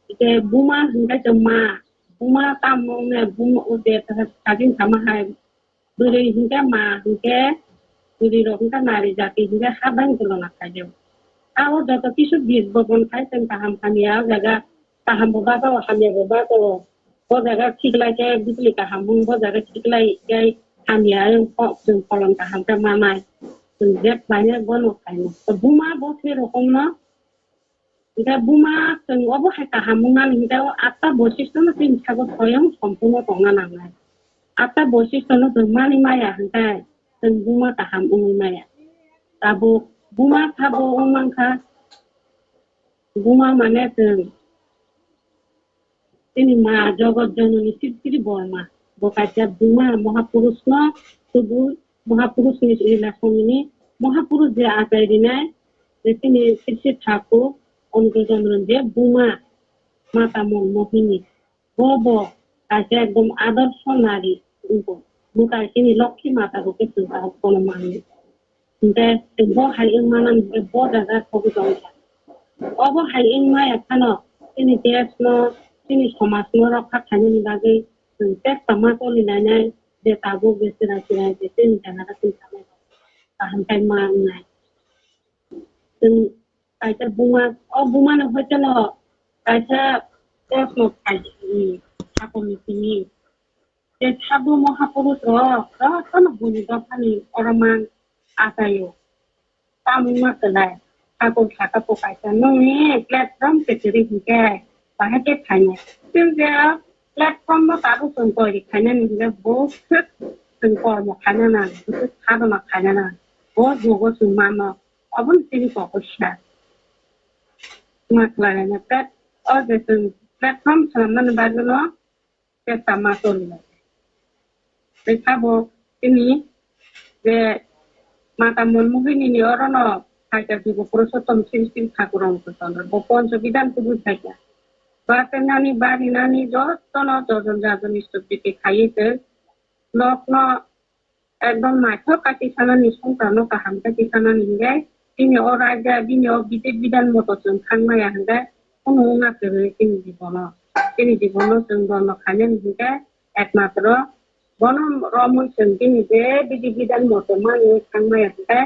Ike buma hwnkhe se ma, buma tamo wngya, buma o je sajin sama hai, bwrwi hwnkhe ma hwnkhe, bwrwi rok hwnkhe nari jati hwnkhe ha bai tulona khaio. Abo joto kisu bis bopon khai chwng kaham hamya o jaga, kaham bo basa o hamya bo basa o. Bo jaga khiklai khe bwtwlwi kaham wng, bo jaga khiklai khe hamya wng, kok chwng pholon kaham khe manai. Chwng je khlainai bono khainai. To buma bo se rokomno, hwnkhe buma chwng obo hai kaham wngmani hwnkhe o atta boisistono chini sago soyong sompurno tongna nangnai. Atta boisistono chwng mani maya hwnkhe chwng buma kaham wngwi maya. Tabuk buma sabo wng mankha, buma mane chwng Chini ma Jogot Jononi Sri Sri Borma, bo kaisa buma Mahapurushno tubu, Mahapurushni lila somini, Mahapurush je achai rinai, je chini Sri Sri Thakur, Onukul Chondro je buma, Mata Mon Mohini, bo bo kaisa ekdom adorsho nari wngkha, mwtai chini Lokhi Mata bo khe chwng kono manwi. Hwnkhe bo hai wngmano hwnkhe bo jaga sogwi tongkha. Obo hai wngmaya phano chini desh no, chini somaj no rokha khainani bagwi chwng testa ma choli lainai, je tabuk je chwrai chwrai je chini jaga o chini samung kaham khai ma wngnai. Chwng kaisa buma, o buma no hoite no Kaisa kosmos kaisa, hmm, tabukni simi. Je sadhu mahapurush rok, jotono buini dophani oro mang achaio. Tamo wngma kwlai, tabuk saka bo kaisa nokni platform kwchwrwi hinkhe bahai khe phainai. Chwng je platform no tabuk chwng toiri khainani hinkhe bo swk chwng kormo khaina nang, bo swk sadhana khaina nang, bo jugo chwng mano, obono chini kok khe sa. Wngma kwlai, plat-, o je chwng platform swnamnani bagwino chesta ma tongwi lai. Tei sabo chini je Mata Monmohini ni orono phaikha Jibo Purushottom Sri Sri Thakur Ramchandra bo Poncho Bidhan kubui phaikha. Ba tei nani bari nani jotono jojon jajon istupiti khaiwi tei nokno ekdom naithok khe tisanani, songcharno kaham khe tisanani hinkhe, chini o raida, bini o bidhi bidhan moto chwng thang maya hinkhe, kunu wngna kwrwi chini jibono. Chini jibono chwng bono khainani hinkhe, ekmatro bono romwi chwng chini je bidhi bidhan moto manwi thang maya hinkhe,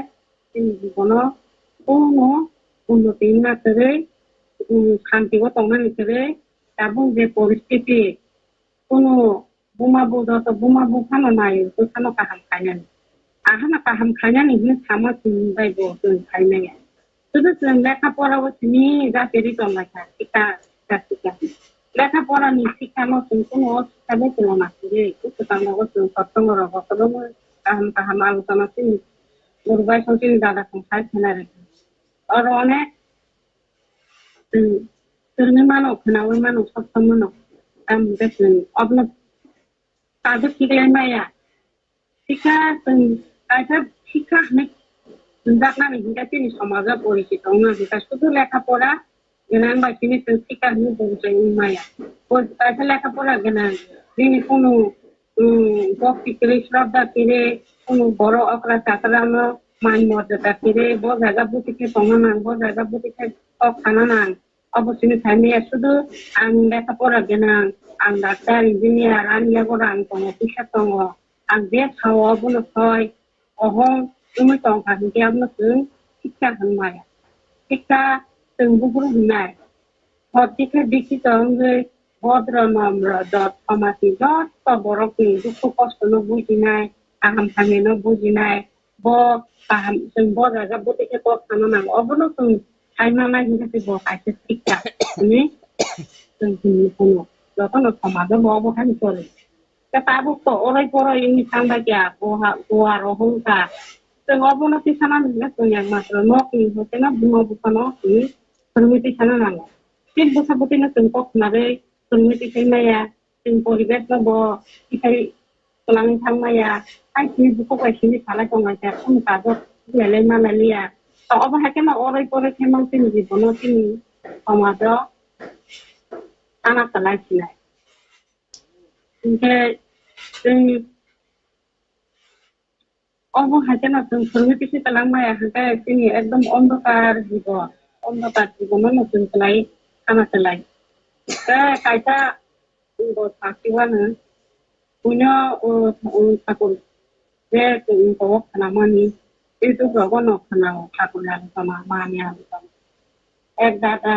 chini jibono kunu unnoti wngna kwrwi, um, shanti o tongnani kwrwi, tabuk je poristiti, kunu buma bu joto buma bu phano nai, bwsano kaham khainani. Ahano kaham khainani hwnwi sama chwng bai bo chwng khaimaya. Sudu chwng lekha pora o simi jati ri tong lai kha, sika, sika, sika. Lekha pora ni sika no chwng kunu o sika bai chwng na siri, swkang rogo chwng sottongo rogo kwbangma kaham kaham alochona chini guru bai song chini dada song sai khena re. Oro onek chwng, chwngwi mano, khwnawi mano, sokthom mano. Tamo hwnkhe chwng obono kaisa khiklai maya. Sikha chwng kaisa sikha hwnwi hwnjaknani hinkhe chini somajo porichito wngna hinkhe sudu lekha pora gwnang bai simi chwng sikha hwnwi porichai wng maya. Bo kaisa lekha pora gwnang, bini kunu, um, bhakti kwrwi, shraddha kwrwi, kunu borok okra chakra no man morjada kwrwi, bo jaga buti khe tongna nang, bo jaga buti khe kok sana nang. Obo simi saimaya sudu ang lekha pora gwnang, ang doctor, engineer, ani yago rang tongo, puisa tongo, ang je sao obono soi, ohong wngwi tongkha hinkhe abono chwng sikha hwnmaya. Sikha chwng buphuru hwnnai. Hor dikhe dikhito wngwi bodro nomro dot somajni joto borokni dukhu kostono bujinai, kaham hamyano bujinai, bo kaham, chwng bo jaga bwtwi khe kok sana nango. Obono chwng sai manai hinkhe se bo kaisa sikha hwnwi chwng hwnwi hwno. Jotono somajo bo obo haino choli. Khe tabuk to orai porai wngwi thang bai kha, bo ha, bo aro hwn kha. Chwng obono twi sana nangya chwng ekmatro nokni hoite no buma buphano chwng phwrwngwi twi sana nango. Chini bwsa bwtwino chwng kok khnarwi phwrwngwi twi sai maya, chwng poribesh no bo twi sai twlangwi thang maya, hai simi bukhuk bai simi salai tong lai kha, chwng kajok belai manai liya. To obo hai kheno orai porai khe mang chini jibono chini somajo tana kwlai sinai. Hinkhe chwng obo hai kheno chwng phwrwngwi twi sai twlang maya hinkhe chini ekdom ondokar jibo, ondokar jibono no chwng kwlai khana kwlai. Tei kaisa bo sakhi uanw, buino, o, o, thakur je chwng bo khanamani, YouTube rogo no khanao, thakur alochona, mani alochona. Ek dada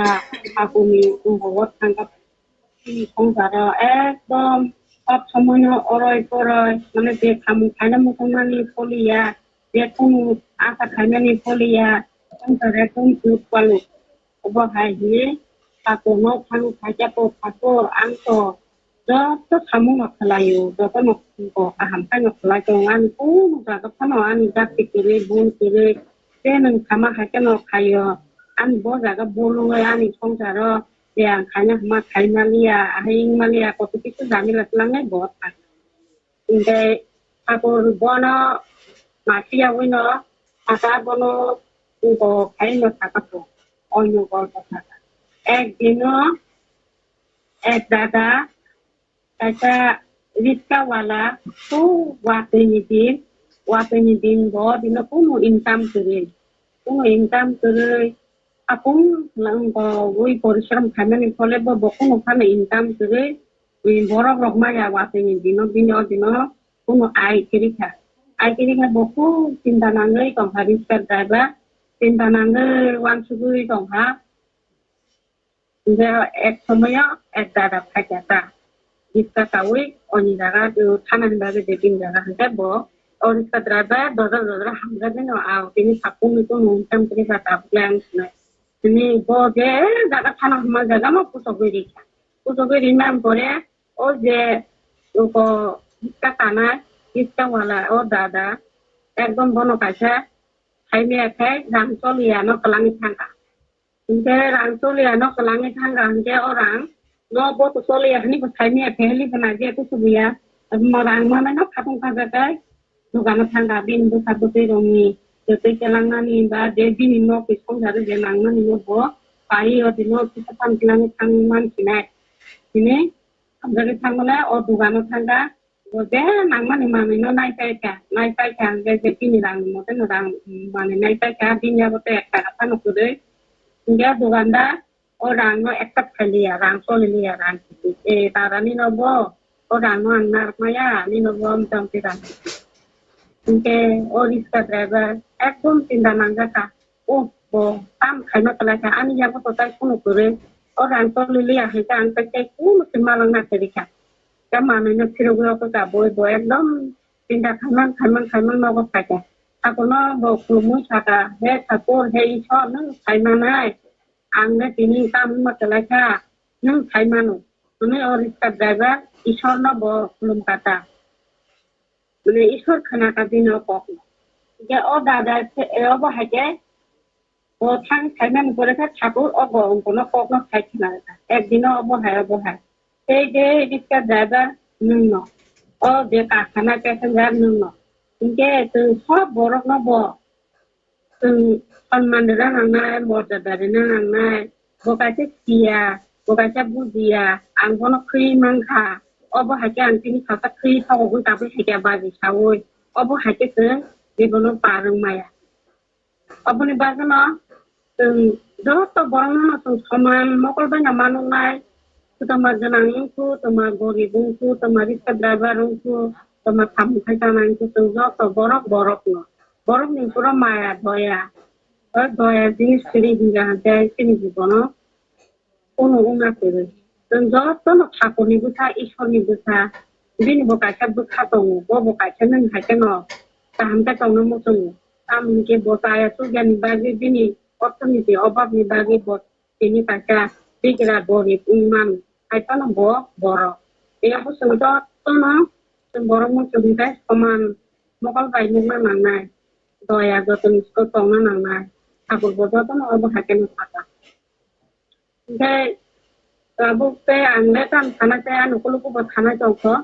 thakurni chwng bo thangkha, chini songsaro ekdom sob somoino oroi poroi, mane je khamung khaina muchungmani pholiya, je kunu asa khainani pholiya, songsar ekdom chuk paluk. Obo hai hi thakurno phano khaikya to thakur, ang to joto samung no khlaio, joto no ko kaham khaino khlai tongo, ani kunu jaga phano ani jati kwrwi, bun kwrwi, je nwng sama hai kheno khaio, ani bo jaga bolongwi ani songsaro je ang khaina hwnma khai maliya, ahai wng maliya, koto kisa jamila swlangnai bo thang. Hinkhe thakur bono masiya wino saka bono bo khaino saka to, oino golpo saka. Ekdino ek dada kaisa riska wala, to watwi ni din, watwi ni din bo dino kunu income kwrwi, kunu income kwrwi, apung lang bo ui porishram khaimani phole bo, bo kunu phano income kwrwi, ui borok rok maya watwi ni dino, bini o dino kunu ai kwrwi kha, ai kwrwi kha bo kunu chinta nangwi tongkha, riska driver chinta nangwi wansugwi tongkha. Hingke ek somoyo ek dada phaikha ta. Riska kawi oni jaga, o thanani bagwi je bini jaga hingke bo o riska driver dodor dodor hamjakgwi no, ah, tini sakungni kunu hwnkham tini sa tabukle ang sinai. Tini bo je jaga thana hwnma jaga no kuchukgwi rikha. Kuchukgwi rimani pore o je uko riska kanai, riska wala o dada ekdom bono kaisa saimaya khe rang choliya no kwlangwi thangkha. Hingke rang choliya no kwlangwi thangkha hingke o rang no bo to choliya hwnwi bo saimaya khe hwnwi bo najiya kuchubuya. Rang manai no khatung kha jagai dogano thangkha bini bwsa bwtwi rokni twi kelangnani ba je bini nok ni swngcharo je nangnani no bo pai o tini no kisa tang twlangwi thang man sinai. Tini hamjakgwi thangmale o dogano thangkha. Bo je nangmani manwino naipaikha, naipaikha hingke je bini rang mote no rang manwi naipaikha, bini abo to ek taka phano kwrwi. Hingke dogandar o rang no accept khailiya, rang choliliya, rang, e, tara nino bo o rang no ang narwkmaya, nino bo motamoti rang. Hingke o riska driver ekdom chinta nangjakha. O bo tam khaima kwlaikha, ani yago to tai kunu kwrwi. O rang choliliya hingke ang tai tei kunu se malwngna kwrwikha. Khe manwino phirogwi okhorkha boi bo ekdom chinta khaiman khaiman khaiman nogo phaikha. Thakurno bo khulumwi sakha, "He Thakur, he Ishwar, nwng saimanai, ang le tini tamo wngma kwlaikha, nwng saimano." Hwnwi o riska driver Ishwarno bo khulumkha ta. Mane Ishwar khwnakha bini o kokno. Hingke o dada se, obo hai khe bo thang saimani pore khe Thakur obo wngkha kokno sai khwnarwkha. Ekdino obo hai, obo hai. Tei je riska driver nwngno. O je kakhana passenger nwngno. Hingke chwng sob borokno bo chwng sonman rwna nangnai, morjada rwna nangnai. Bo kaisa siya, bo kaisa bujiya, ang bono khwi mankha. Obo hai khe ang tini sasa khwi thogogwi tabwi hai khe baji saui. Obo hai khe chwng je bono par wng maya. Oboni bagwino chwng joto borokno chwng soman mokol baino manuknai. Kwtama gwnang wngkhu, kwtama gorib wngkhu, kwtama riska driver wngkhu, kwtama samung khai tanai wngkhu, chwng joto borok borokno. Borokni pura maya doya. O doya jinis kwrwi hingya hwnkhe chini jibono kunu wngna kwrwi. Chwng jotono Thakurni bwsa, Ishwarni bwsa, bini bo kaisa bwkha tongo, bo bo kaisa nwng hai kheno kaham khe tongna muchungo. Tamoni khe bo chaya chukyani bagwi, bini orthoniti obabni bagwi bo tini kaisa bigra gorib wngmano, hai phano bo borok. Tei bo chwng jotono chwng borok muchung hwnkhe soman mokol bai nukna nangnai, doya jotono tongna nangnai. Thakur bo jotono obo hai kheno sakha. Hingke tabuk tei ang le tamo sana tei ani ukologo bo sana tongkho.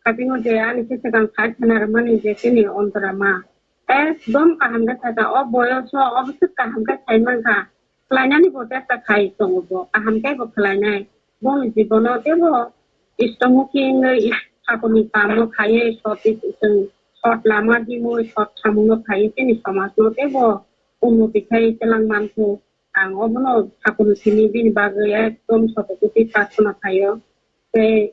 Katingo je ani se swkang sai sana rwmani je chini ontorama. Ekdom kaham khe sakha. O boyoso obo se kaham khe sai mankha. Khlainani bo chesta khai tongo bo. Kaham khe bo khlainai. Boni jibono teibo istomuki wngwi is-, thakurni kamno khaiwi sot, chwng sot lama dimwi sot samungno khaiwi chini somajno teibo unnoti khai twlang mankhu. Ang obono sakuni simi bini bagwi ekdom soto kuti prarthana khaio. Tei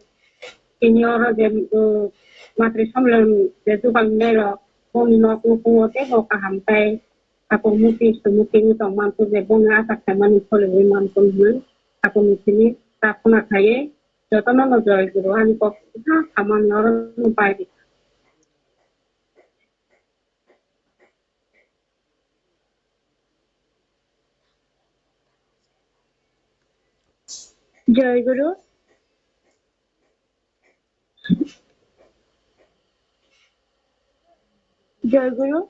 tini oro je, um, matri somlem je jugal nai rok, bongni nok nukhungo teibo kaham tai sakur muti sumuti wng tong mankhu je bongni asa khaimani soliwi mankhu hwnwi sakuni simi prarthana khaiwi jotono no joy guru ani kok kha samani oro no bai rikha. Joy Guru. Joy Guru.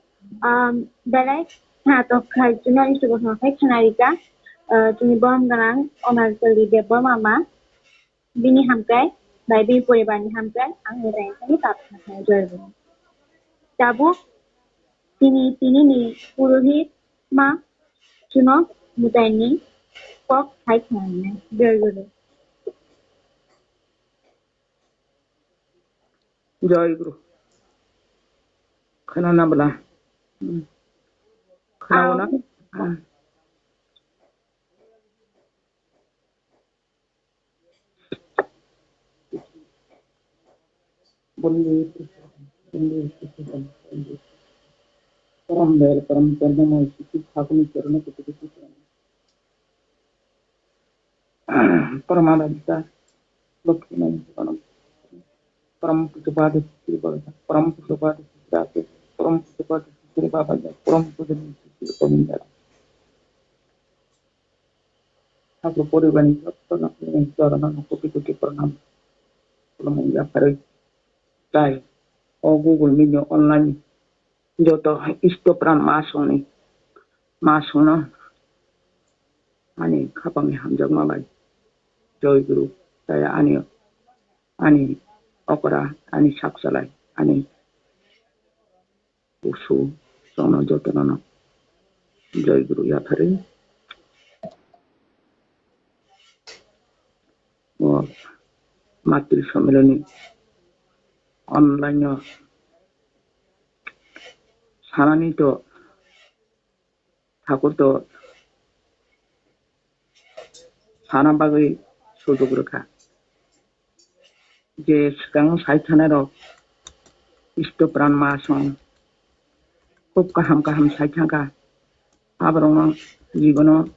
Um, belai khnatok khai chwngno Iswrbo khna khai khna rikha. Uh, chini bom gwnang Onar Choli Debbarma ma. Bini hamkrai bai bini poribarni hamkrai ang Mutai thani prarthana khlai, Joy Guru. Tabuk tini, tinini purohit ma chuno Mutaini kok hai khlainai, Joy Guru. Joy Guru. Khwnana bwla. Hmm. Khwnao na? Ang. Ah. Param dayal, param karunamay, Shishi Thakurni chorono koti koti pranam. Paramahansa Lokhinani Param Puja Bhagavata Sri Bhagavata Param Puja Bhagavata Sri Bhagavata Param Puja Bhagavata Sri Bhagavata Param Puja Bhagavata Sri Govinda. Thakur poribarni jotto no chorano no koti koti pranam khulumwi yapharwi tai. O Google Meet ni online joto isto pran ma songni ma songno ani khapangni hamjakma bai Joy Guru tai ani ani okra ani sakchalai ani Kusu, chwngno jotono no Joy Guru yapharwi o Matri Sommeloni online o sanani to Thakur to sana bagwi sujok rwkha. Je swkang sai thanai rok isto pran ma song khub kaham kaham sai thangkha. Aborokno jibono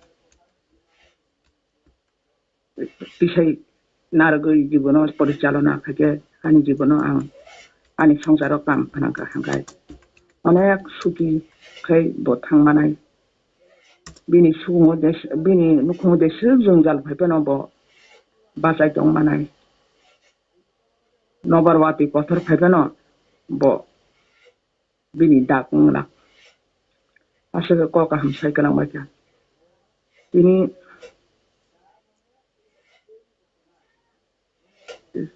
tisai narwgwi jibono porichalona khaikhe ani jibono ang ani songsaro kam phanangkha hangkai onek suki khai bo thangmanai. Bini sukungo de, bini nukhungo de swk jwngjal phai phano bo bachai tong manai. Nobar wati kothor phai phano bo bini dak wng lak. Aswk kok kaham sai kwlang bai kha. Tini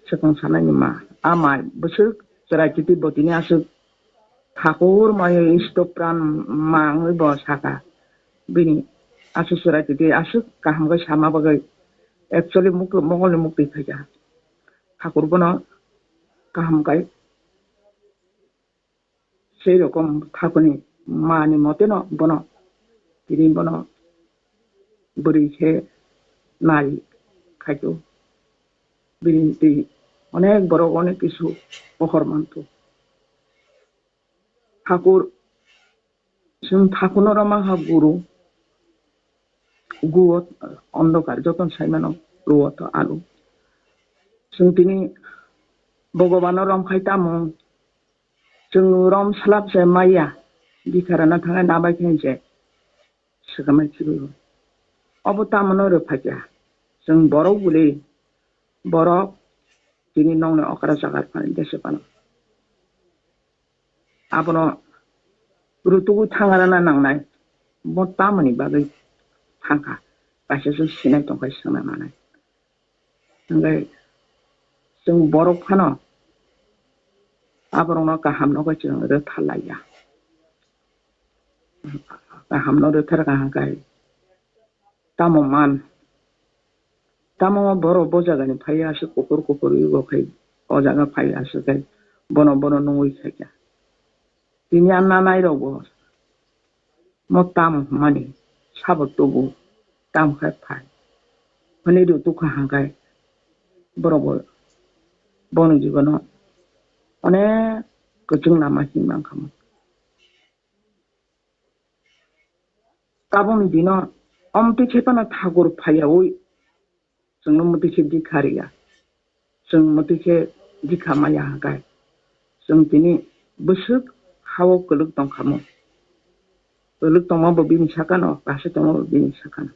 Swkang sanai ni ma, a mai bwswk chwrai titi bo tini aswk thakur mai isto pran ma wngwi bo saka. Bini aswk chwrai titi aswk kaham khe sama bagwi actually muk-, mokol ni mukti phaikha. Thakur bono kaham kai Sei rokom thakuni mani moteno bono, tini bono bwrwi khe nai khaio. Bini twi onek borok onek kisu pohor manto. Thakur, chwng thakurno rw mankha guru, guo ondokar jotono saimano ruo to alu. Chwng tini Bhagwano romkhai tamo? Chwng rom slap se maya, bikharana thangai nabai khe se swkamai khibigo. Obo tamono rwphaikha. Chwng borok bwlwi, borok tini nokni okra jagar phani desa phano. Abono rutugwi thangrana nangnai. Bo tamoni bagwi thangkha? Kaisa se sinai tongkha swngna nanai. Hingke chwng borok phano aborokno kaham nokhe chwng rwtharlaiya. Kahamno rwtharkha hingke tamo man, tamo borok bo jagani phai aswk kuphur kuphur yugo khai o jaga phai aswk khai bono bono nungwi khaikha. Tini a nanai rokbo mo tamo hwnmani sabo tubu, tamo khe phai hwnwi rw tukha hangkhe borokbo bono jibono onek kwchwng lama hinwi mankha. Tabukni dino omtwi khe phano thakur phaiyaui chwngno mwtwi khe dikha rwya. Chwng mwtwi khe dikha maya hwnkhe chwng tini bwswk ha-o kwlwk tongkhamu. Kwlwk tongma bo bini sakano, kasa tongma bo bini sakano.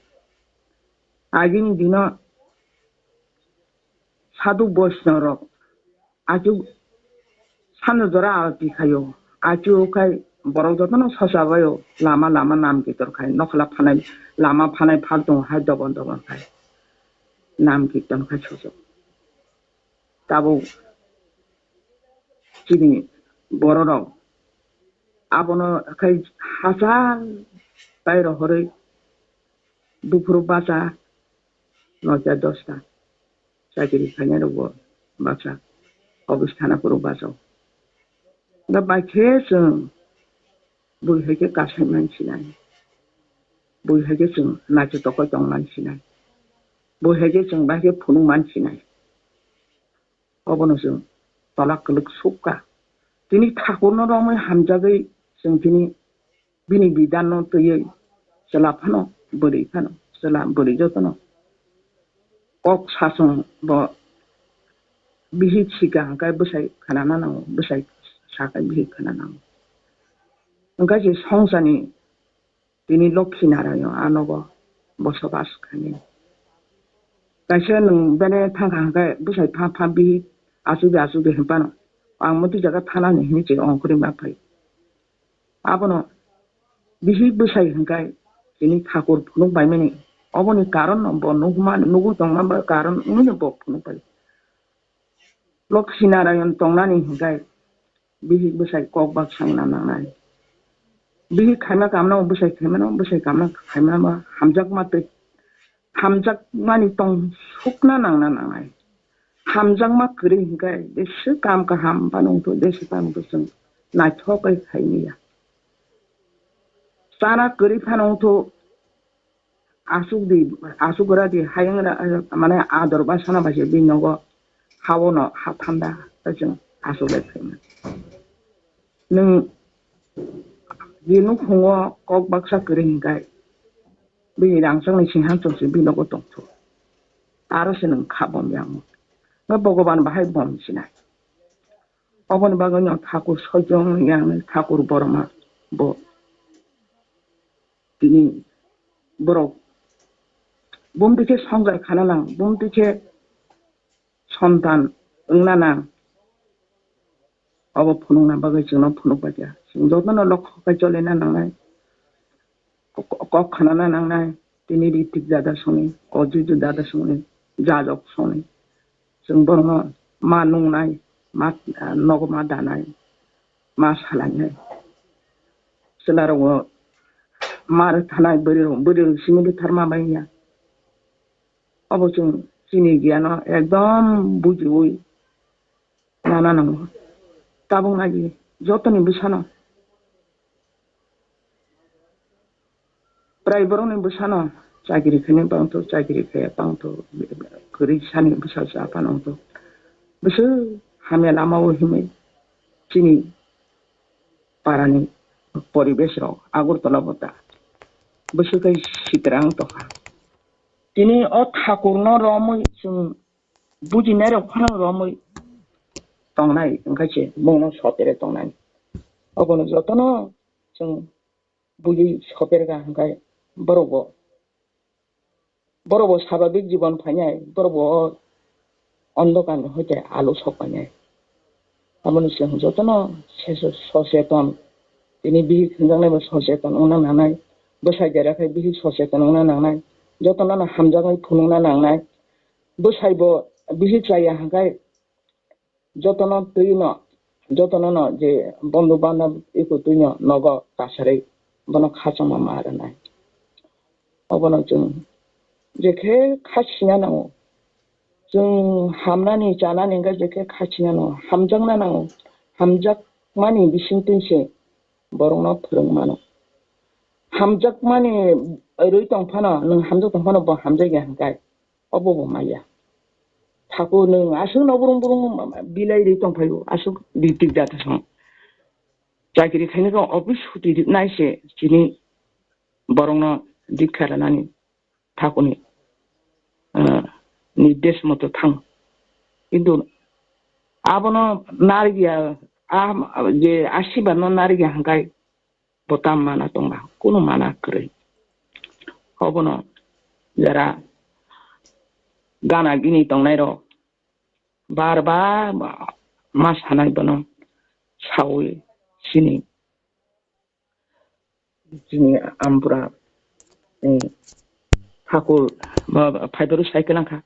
Agini dino sadhu boisno rok achuk sano jora arati khaio. Achuk khai borok jotono sosa baio, lama lama nam kitor khai, nokhla phanai, lama phanai phal tongo hai dobon dobon khai. Nam kirtan khai sojak. Tabuk chini bororok abono khai hachal tai rohorwi buphuru bacha noita dosta chakiri khainai rokbo bacha office thana phuru bacha. Da bai khe chwng bui hai khe kasai man sinai, bui hai khe chwng naithotok khe tong man sinai, bui hai khe chwng bai khe phunuk man sinai. Obono chwng tola kwlwk sukha. Tini thakurno romwi hamjagwi chwng tini bini bidanno twiwi chwla phano bwrwi phano chwla bwrwi jotono kok sasong bo bihik sika hwnkhe bwsai khwnana nango, bwsai sakhe bihik khwna nango. Hwnkhe se songsani tini Lokhi Narayan a nogo bosobas khainai. Kaisa nwng bele thangkha hwnkhe bwsai pha pha bihik achukdi achukdi hinphano ang motwi jaga thanani hinwi se ongkhorwi ma phai. Abono bihik bwsai hwnkhe tini thakur phunuk baimani. Oboni karon no bo nukma, nugwi tongma ba karon wngwi no bo phunuk bai. Lokhi Narayan tongnani hwnkhe bihik bwsai kok baksa wngna nangnai. Bihik khaima kamno bwsai khaimano, bwsai kamno khaimano hamjakma twi, hamjakmani tong sukna nangna nangnai. Hamjakma kwrwi hwnkhe bisi kam kaham phano wngthu, bisi phano wngthu chwng naithok khe khaimaya. Chana kwrwi phano wngthu, asuk di, asuk gra di, hayung ra, mane ador ba sana bai se bini nogo hao no ha thanda, tei chwng asuk lai phaima. Nwng je nukhungo kok baksa kwrwi hwnkhe bini rangchakni singha chwng se bini nogo tongthu. Aro se nwng kha bom yang. Nga Bhogoban bahai bom sinai. Oboni bagwi no thakur sojong yang thakur borma bo. Tini borok bumti khe songjar khana nang, bumti khe sontan wngna nang. Obo phunukna bagwi chwngno phunuk bai kha. Chwng jotono lokho khai cholina nangnai. Kok, kok khanana nangnai. Tini ritik dada songni, ojuju dada songni, jajok songni. Chwng borokno ma nungnai, ma, ah, nogo ma danai, ma salainai. Chwla rogo ma rwthanai, bwrwi rok, bwrwi rok simi rwtharma bai ya. Obo chwng chini giyano ekdom bujiwi nana nango. Tabuk nai di, jotoni bwsano. Prai borokni bwsano chakiri khainai bangtho, chakiri khaiya bangtho, kwrwi sani bwsa cha phano wngtho. Bwswk hamya lama o himwi chini parani poribesh rok Agartala bo ta bwswk khai sitrang tongkha. Tini o thakurno romwi chwng bujinai rok phano romwi tongnai, wngkha se bongno sotere tongnai. Obono jotono chwng bujui soperkha hwnkhe borokbo, borokbo sababik jibon phainai, borokbo o ondokar ni hoite alo sok painai. Aboni chwng jotono se-, soseton, tini bihik hwnjaknai bo soseton wngna nangnai, bwsai dera khai bihik soseton wngna nangnai, jotono no hamjaknai phunukna nangnai, bwsai bo bihik chaya hwnkhe jotono twi no, jotono no je bondhu bandhab iko twi no nogo kasarwi bono khachangma ma rwnai. Obono chwng je khe kha sina nango. Chwng hamnani chanani hwnkhe je khe kha sina nango, hamjakna nango. Hamjakmani bisingtwi se borokno phwrwng mano. Hamjakmani rwi tong phano, nwng hamjak tong phano bo hamjakya hwnkhe obo bo maya. Thakur nwng aswk no burung burung bilai rwi tong phaio, aswk ritik jata song. Chakiri khainai khe office suti nai se chini borokno dikha rwnani thakurni, ah, nirdesh moto thang. Kintu abono narikya, ah, je asibadno narikya hwnkhe bo tam mana tongma, kunu mana kwrwi. Obono jara gana gini tongnai rok bar bar ma sanai bono saui sini, sini ampura, eh, thakur ba, ba, phaibaru sai kwlangkha.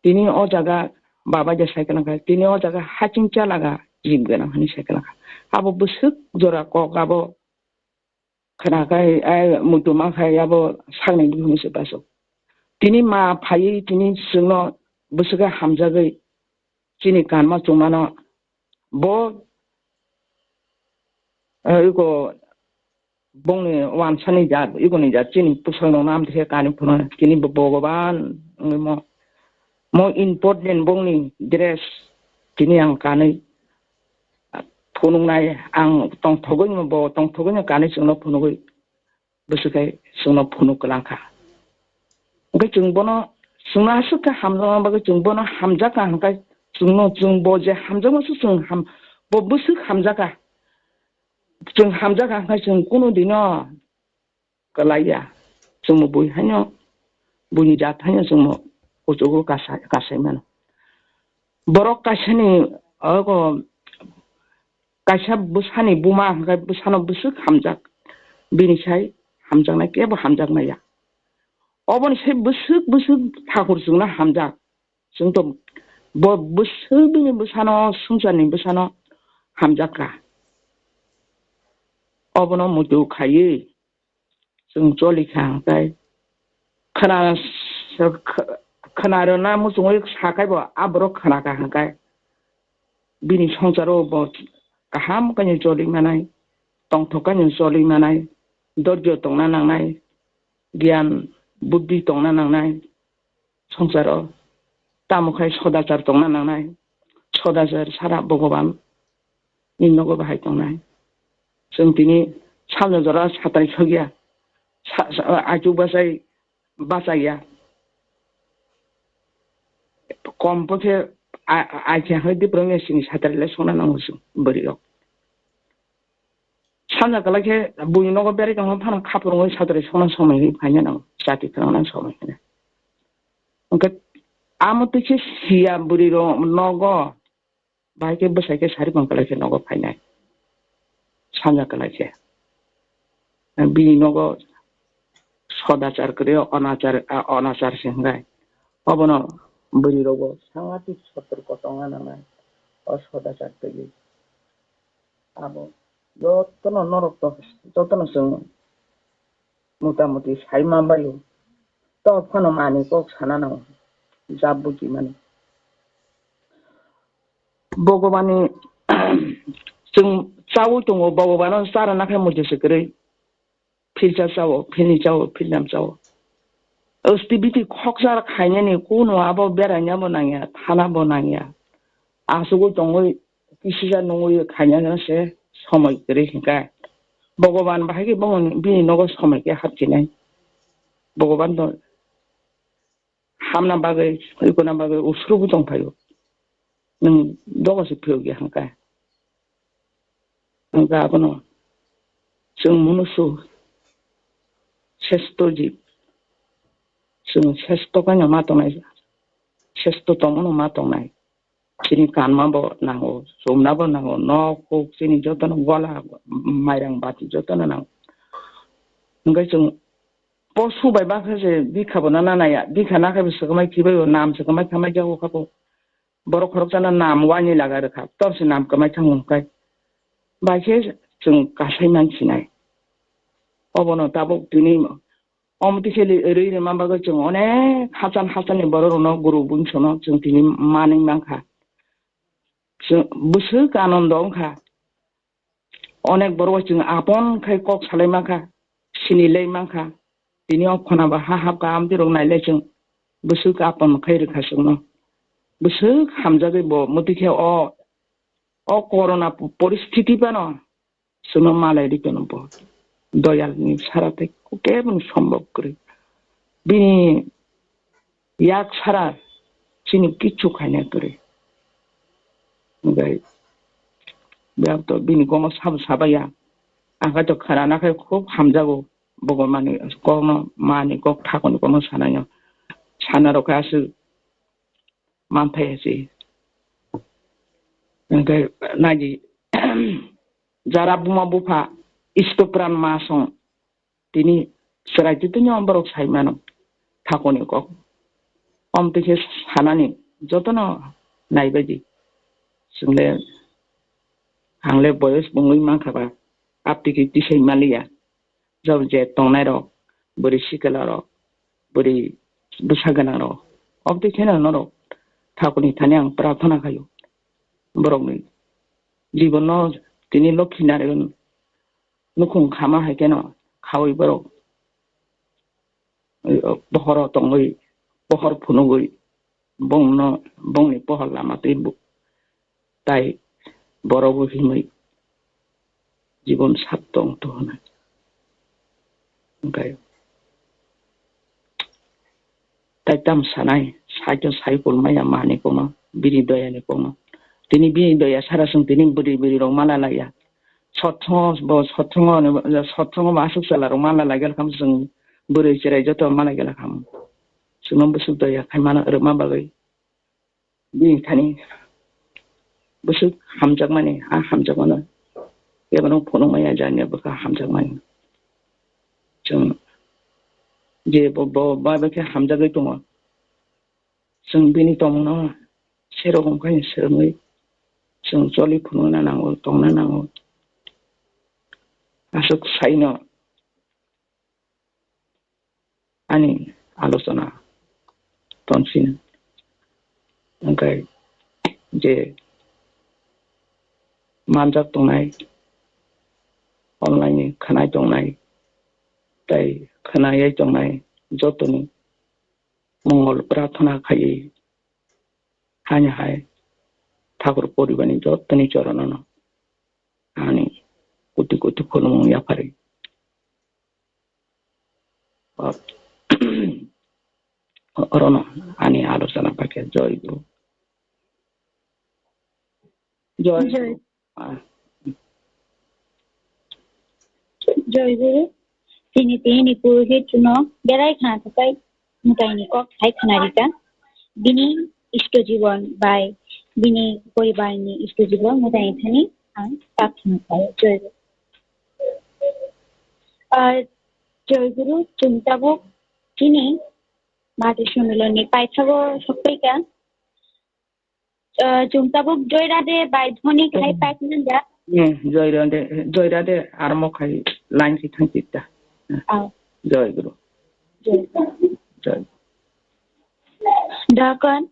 Tini o jaga baba je sai kwlangkha, tini o jaga haching chalaga jib gwnang hwnwi sai kwlangkha. Abo bwswk jora kok abo khwnakhai, ai muitu mankhai abo sakni bihikni se baso. Tini ma phaiwi tini chwngno bwswkhe hamjagwi chini kanma chumano bo, eh, iko bongni wansani jat, ikoni jat chini pusal nokno amtwi khe kani phunuknai. Tini bo Bhogoban wngwi mo, mo important bongni dress tini ang kanwi phunuknai, ang tongthogwi no bo tongthogwi no kanwi chwngno phunugwi bwswk khe chwngno phunuk kwlangkha. Hwnkhe chwng bono Chwngno aswk khe hamjakma bagwi chwng bono hamjakha hwnkhe chwngno, chwng bo je hamjakma se chwng ham, bo bwswk hamjakha. Chwng hamjakha hwnkhe chwng kunu dino kwlaiya. Chwngbo bui haino, buini jat haino chwngbo kuchugo kasa-, kasai mano. Borok kaisani, ogo, kaisa bwsani buma hwnkhe bwsano bwswk hamjak, bini sai hamjaknai kebo hamjakmaya. Oboni sai bwswk bwswk thakur chwngno hamjak. Chwng to bo bwswk bini bwsano, swngcharni bwsano hamjakha. Obono muitu khaiwi chwng cholikha hwnkhe khwna, khwna rwna muchungwi sakaibo a borok khwnakha hwnkhe bini swngcharo bo kaham khe choli manai, tongthok khe choli manai, dorjo tongna nangnai, giyan buddhi tongna nangnai. Swngcharo tamo khai sodachar tongna nangnai, sodachar sara Bhogoban ni nogo bahai tongnai. Chwng tini salno jora satrai sogya, sa-, sa-, achuk bachai bachaya. Kom po khe a-, a-, ai khe hai diprong ya sini satrai le songna nango chwng bwrwi rok. Sanja kwlai khe buini nogo berai tongma phano khapurungwi satrai songna somai hinwi phaina nango, chati khwnana somai hinwi. Hwnkhe amo twi khe siya bwrwi rok nogo, bahai khe bwsai khe sari bang kwlai khe nogo phainai. Sanja kwlai khe bini nogo sodachar kwrwi, onachar, a, onachar se hwnkhe obono bwrwi rogo sangatik sotorko tongna nangnai o sodachar twi. Abo jotono norok to, jotono chwng mota moti sai ma bai o. To phano manwi kok sana nango, jab buji mani. Bhogobani chwng chaui tongo, Bhogobano chara nakhai muitu se kwrwi. Philsa chao, philni chao, philnam chao. Ostibiti khoksa khainani kuno abo beraina bo nangya, thana bo nangya. Asugwi tongwi kisisa nungwi khaina se somoi kwrwi hwnkhe. Bhogoban bahai khe bongni bini nogo somoi khe hapchinai. Bhogoban to hamna bagwi, ikona bagwi usru bo tong phaio. Nwng dogo se phiyok ya hwnkhe. Hwnkhe abono chwng munusu sesto jib. Chwng sesto kaino ma tongnai, sesto tongmano ma tongnai. Chini kanma bo nango, chumna bo nango, nok huk chini jotono gola, mairang bati jotono nango. Hwnkhe chwng posu bai bakhe se bikha bo na nanaya, bikha nakhe bo swkmai khibai o, nam swkmai khamai jago kha bo. Borok khoroksano nam uaini laga rwkha, tobose nam kwmai thango hwnkhe. Bai khe chwng kasai mansinai. Obono tabuk tini omo twi khe li-, rwi rwma bagwi chwng onek hachal hachalni borok rokno guru bungsono chwng tini manwi mankha. Chwng bwswk anondo wngkha. Onek borok chwng apon khai kok salai mankha, sinilai mankha. Tini o khona bo ha hapkha, amtwi rok nailai chwng bwswk apon khai rwkha chwngno. Bwswk hamjagwi bo mwtwi khe o, o corona po-, poristiti phano chwngno malai rikano bo. Doyalni sara tei keboni sombok kwrwi. Bini yak sara chini kichu khaina kwrwi. Hwnkhe biyang to bini gomo sabo sabaiya. Ang khe to khwnana khe khub hamjago. Bogormani kokno mani kok thakoni kokno sanaino. Sana rok khe aswk manthai se. Hwnkhe naidi jara buma bupha istopran ma song. Tini chwrai twi tini borok sai mano thakoni kok. Om twi khe sanani jotono naibaidi. Chwngle ang le boyos bongwi mankha ba, aptwi khe tisai maliya. Jab je tongnai rok, bwrwi sikla rok, bwrwi bwsa gwnang rok. Obtwi kheno norok thakoni thani ang prarthana khaio. Borokni jibono tini Lokhi Narayan nukhung khama hai kheno khaui borok pohoro tongwi, pohor phunugwi, bongno, bongni pohor lama twi bu-, tai borok bo himwi jibon sat tong to hwnwi. Hwnkhe Tai tam sanai, sai to sai kulmaya mani kono, bini doya ni kono. Tini bini doya sara sung tini bwrwi bwrwi rok mana laya. Sotsongo bo sotsongo ni, sotsongo bo aswk chwla rok mana lagel kham sung bwrwi chwrai joto mana gela kham. Sungno bwswk doya khai mana rwma bagwi. Bini thani bwswk hamjakmani, a hamjakmano kebono phunukmaya jani bwkha hamjakmani. Chwng je bo, bo, bo, bo khe hamjagwi tongo. Chwng bini tongmungno serok wngkha swrwngwi chwng choli phunukna nango, tongna nango. Aswk saino ani alochona tongsin. Hwnkhe je manjak tongnai, online ni khwnai tongnai, tei khwnayai tongnai jotoni mongol prarthana khaiwi haino hai Thakur poribarni jotoni chorono no ani koti koti khulumung yapharwi. Orono ani alochona paikha. Joy Guru. Joy Joy. Guru. Ah. Joy Guru. Tini tini purohit no berai khna thakai mwtaini kok hai khna rika. Bini isto jibon bai bini poribar ni isto jibon mwtaini thani ang prarthana khlaio. Joy Guru. Ah, Joy Guru, chwng tabuk chini Mati Sumilon ni paithago sokphaikha. Ah, chwng tabuk Joy Radhe bai dhoni khai paikha nang da? Hmm, Joy Radhe, Joy Radhe armo khai line si thang kita. Ah. Joy Guru. Joy Guru. Joy. Dakon,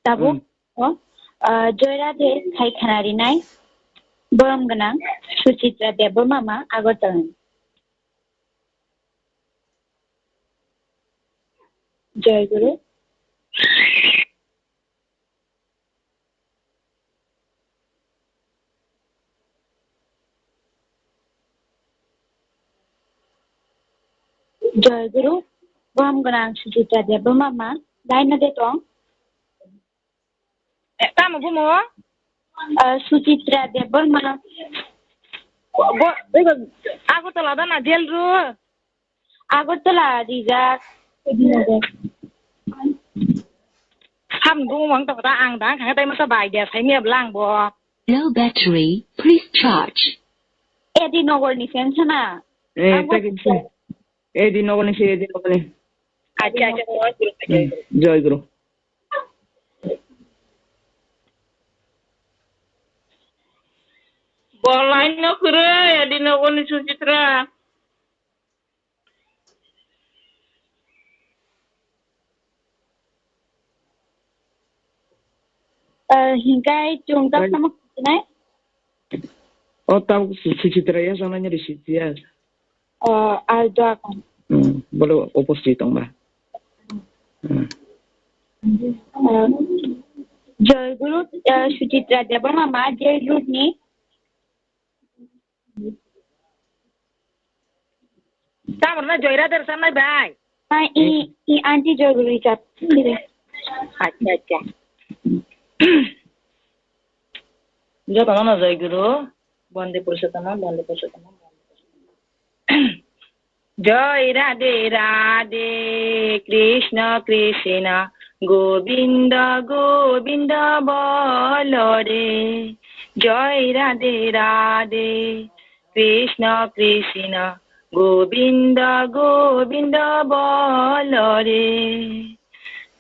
tabuk, hmm, o, ah, Joy Radhe khai khana rinai borom gwnang Suchitra Debbarma ma Agartala ni. Joy Guru. Joy Guru, borom gwnang Suchitra Debbarma ma, line no de tong. Eh, tamo bumo? Ah, Suchitra Debbarma. Bo, bo, ego, Agartala da na jail ro? Agartala rijak. Ham bumo ang to kata ang dang, kang tai masa bai dia, sai mi ablang bo. Low battery, please charge. Edi Nogor ni sen sana. Eh, ang bo tak itu. Edi Nogor ni se, Edi Nogor ni. Acha, acha, Joy Guru. Joy Guru. Bolai no kure, Edi Nogor ni Suchitra. Ah, hingkai chwng tak tamo khusinai? O tabuk Suchitra ya sana nyari Suchitra. Oh, ah, doakan. Hmm, bolo opor si tong ba. Hmm. Ah, Joy Guru, ah, Suchitra Debbarma ma jail road ni. Tamar na Joy Radhe sanai bai? Ah, i, i aunty Joy Guru ijat. Acha, acha. Joto no Joy Guru. Bande Purushottam, Bande Purushottam, Bande Purushottam. Joy Radhe Radhe, Krishna Krishna, Govinda Govinda bolo re. Joy Radhe Radhe, Krishna Krishna, Govinda Govinda bolo re.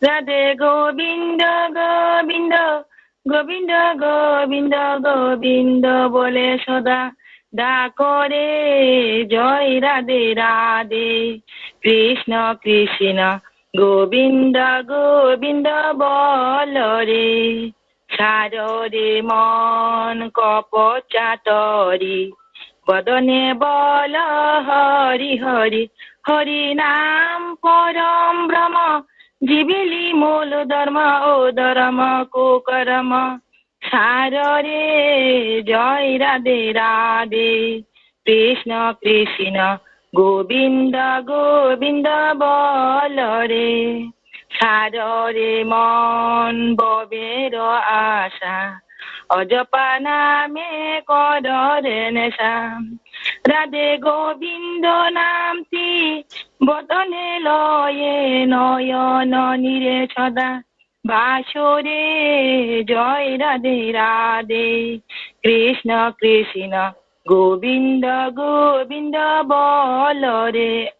Radhe Govinda Govinda, Govinda, Govinda, Govinda bole soda dakore, Joy Radhe Radhe, Krishna Krishna, Govinda, Govinda bolo re. Saro re mon kopo chatori, bodone bolo Hari Hari, Hari nam porom brahma, Jibili mul dharma, o dharma kukarma. Saro re, Joy Radhe Radhe, Krishna Krishna, Govinda Govinda bolo re. Sado de mon bobero asa, ojopa name kodore nesa. Radhe Govindo namti bodone loye noyono nire soda. Basure joy Radhe Radhe, Krishna Krishna, Govinda Govinda bolore.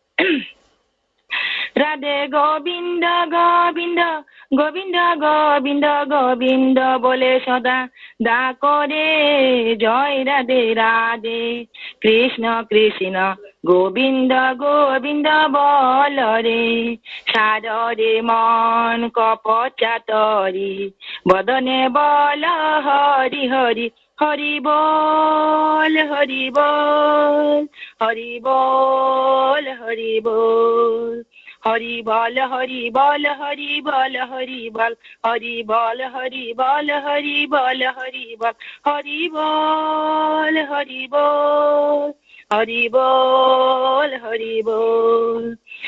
Radhe Govinda, Govinda, Govinda, Govinda, Govinda bole soda dakore, joy Radhe Radhe, Krishna Krishna, Govinda Govinda bolore. Sado de mon kopocha tori, bodone bolo Hari Hari. Hari bol, Hari bol, Hari bol, Hari bol. Hari bol, Hari bol, Hari bol, Hari bol. Hari bol, Hari bol, Hari bol, Hari bol. Hari bol, Hari bol, Hari bol, Hari bol.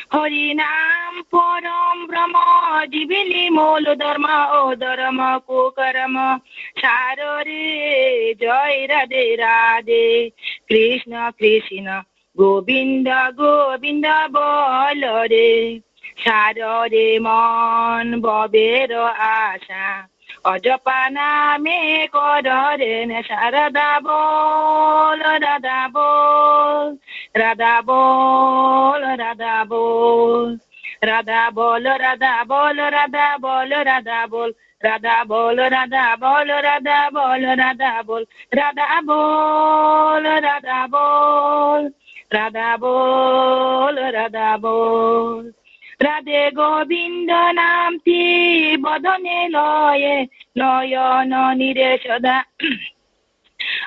Hari nam porom Brahma, jibini molo dharma, o dharma ko karma. Saro re, joy Radhe Radhe, Krishna Krishna, Govinda Govinda bolore. Saro re mon bobero asa, ojopa name kodore nesa. Radha bol, Radha bol, Radha bol, Radha bol. Radha bol, Radha bol, Radha bol, Radha bol. Radha bol, Radha bol, Radha bol, Radha bol. Radha bol, Radha bol, Radha bol, Radha bol. Radhe Govinda namti bodone loye, noyono nire soda.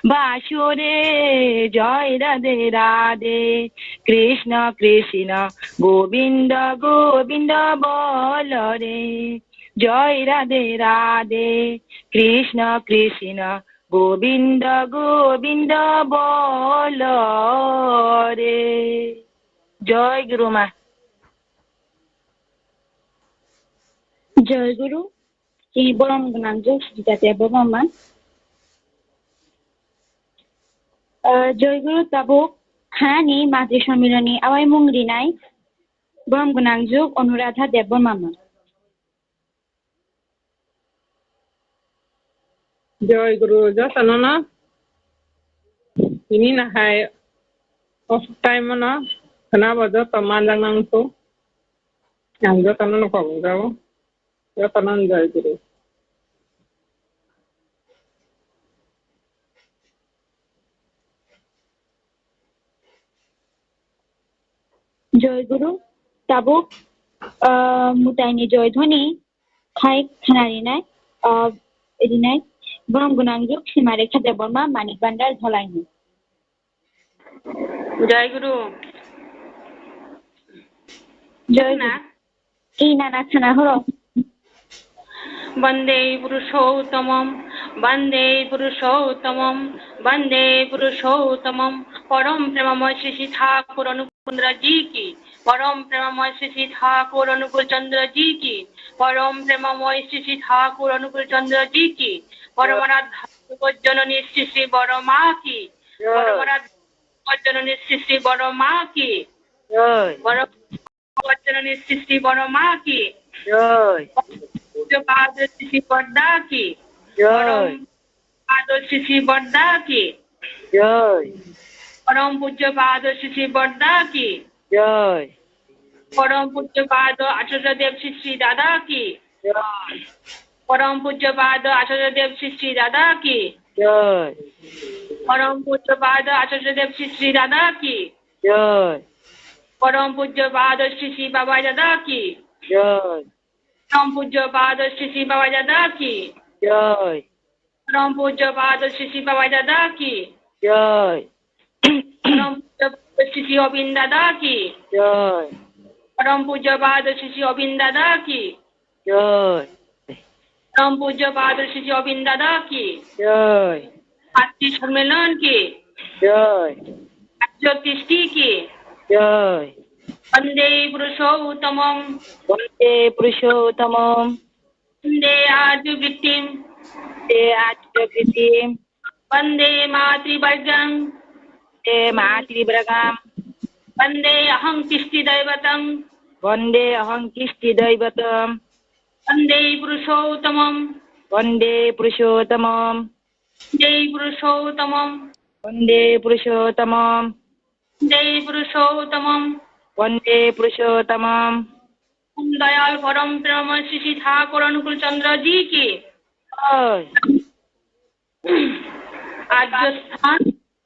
Basure joy Radhe Radhe, Krishna Krishna, Govinda Govinda bolore. Joy Radhe Radhe, Krishna Krishna, Govinda Govinda bolore. Joy Guru Ma. Joy Guru. Chini borom gwnang jwk Sujita Debbarma. Ah, Joy Guru, tabuk khani Matri Sommiloni awaimung rinai borom gwnang jwk Anuradha Debbarma. Joy Guru, jotono no. Tini nahai off time no khwnabo joto manjak nang tu. Ang jotono no kok jao. Jotono no Joy Guru. Joy Guru, tabuk, ah, mwtaini joy dhoni khai khna rinai, ah, rinai, borom gwnang jwk Sima Rekha Debbarma, Manik Bhandar, Dholaini. Joy Guru. Joy Guru. Ina na khna horo. Bande Purushottamam, Bande Purushottamam, Bande Purushottamam. Param Premamoy Sri Sri Thakur Anukul Chandra Ji ki, Param Premamoy Sri Sri Thakur Anukul Chandra Ji ki, Param Premamoy Sri Sri Thakur Anukul Chandra Ji ki, Param Aradhya Janani Sri Sri Boro Ma ki, Param Aradhya Janani Sri Sri Boro Ma ki, Param Janani Sri Sri Boro Ma ki. Joy. Pujya Pada Sri Sri Boro Da ki. Joy. Pujya Pada Sri Sri Boro Da ki. Joy. Param Pujya Pada Sri Sri Boro Da ki. Joy. Param Pujya Pada Acharya Dev Sri Sri Dada ki. Joy. Param Pujya Pada Acharya Dev Sri Sri Dada ki. Joy. Param Pujya Pada Acharya Dev Sri Sri Dada ki. Joy. Param Pujya Pada Sri Sri Babai Dada ki. Joy. Param Pujya Pada Sri Sri Babai Dada ki. Joy. Param Pujya Pada Sri Sri Babai Dada ki. Joy. Param Pujya Pada Sri Sri Obin Dada ki. Joy. Param Pujya Pada Sri Sri Obin Dada ki. Joy. Param Pujya Pada Sri Sri Obin Dada ki. Joy. Matri Sommilon ki. Joy. Jyotish ki. Joy. वन्दे पुरुषोत्तमम्। वन्दे पुरुषोत्तमम्। वन्दे आर्यवृत्तिम्। वन्दे आर्यवृत्तिम्। वन्दे मातृवर्गम्। वन्दे मातृवर्गम्। वन्दे अहं किष्टिदैवतम्। वन्दे अहं किष्टिदैवतम्। वन्दे पुरुषोत्तमम्। वन्दे पुरुषोत्तमम्। वन्दे पुरुषोत्तमम्। वन्दे पुरुषोत्तमम्। वन्दे पुरुषोत्तमम्। वन्दे पुरुषोत्तमम्। পরম দয়াল পরম প্রেমময় শ্রী শ্রী ঠাকুর অনুকূল চন্দ্র জি কি। জয়। আর্য স্থান,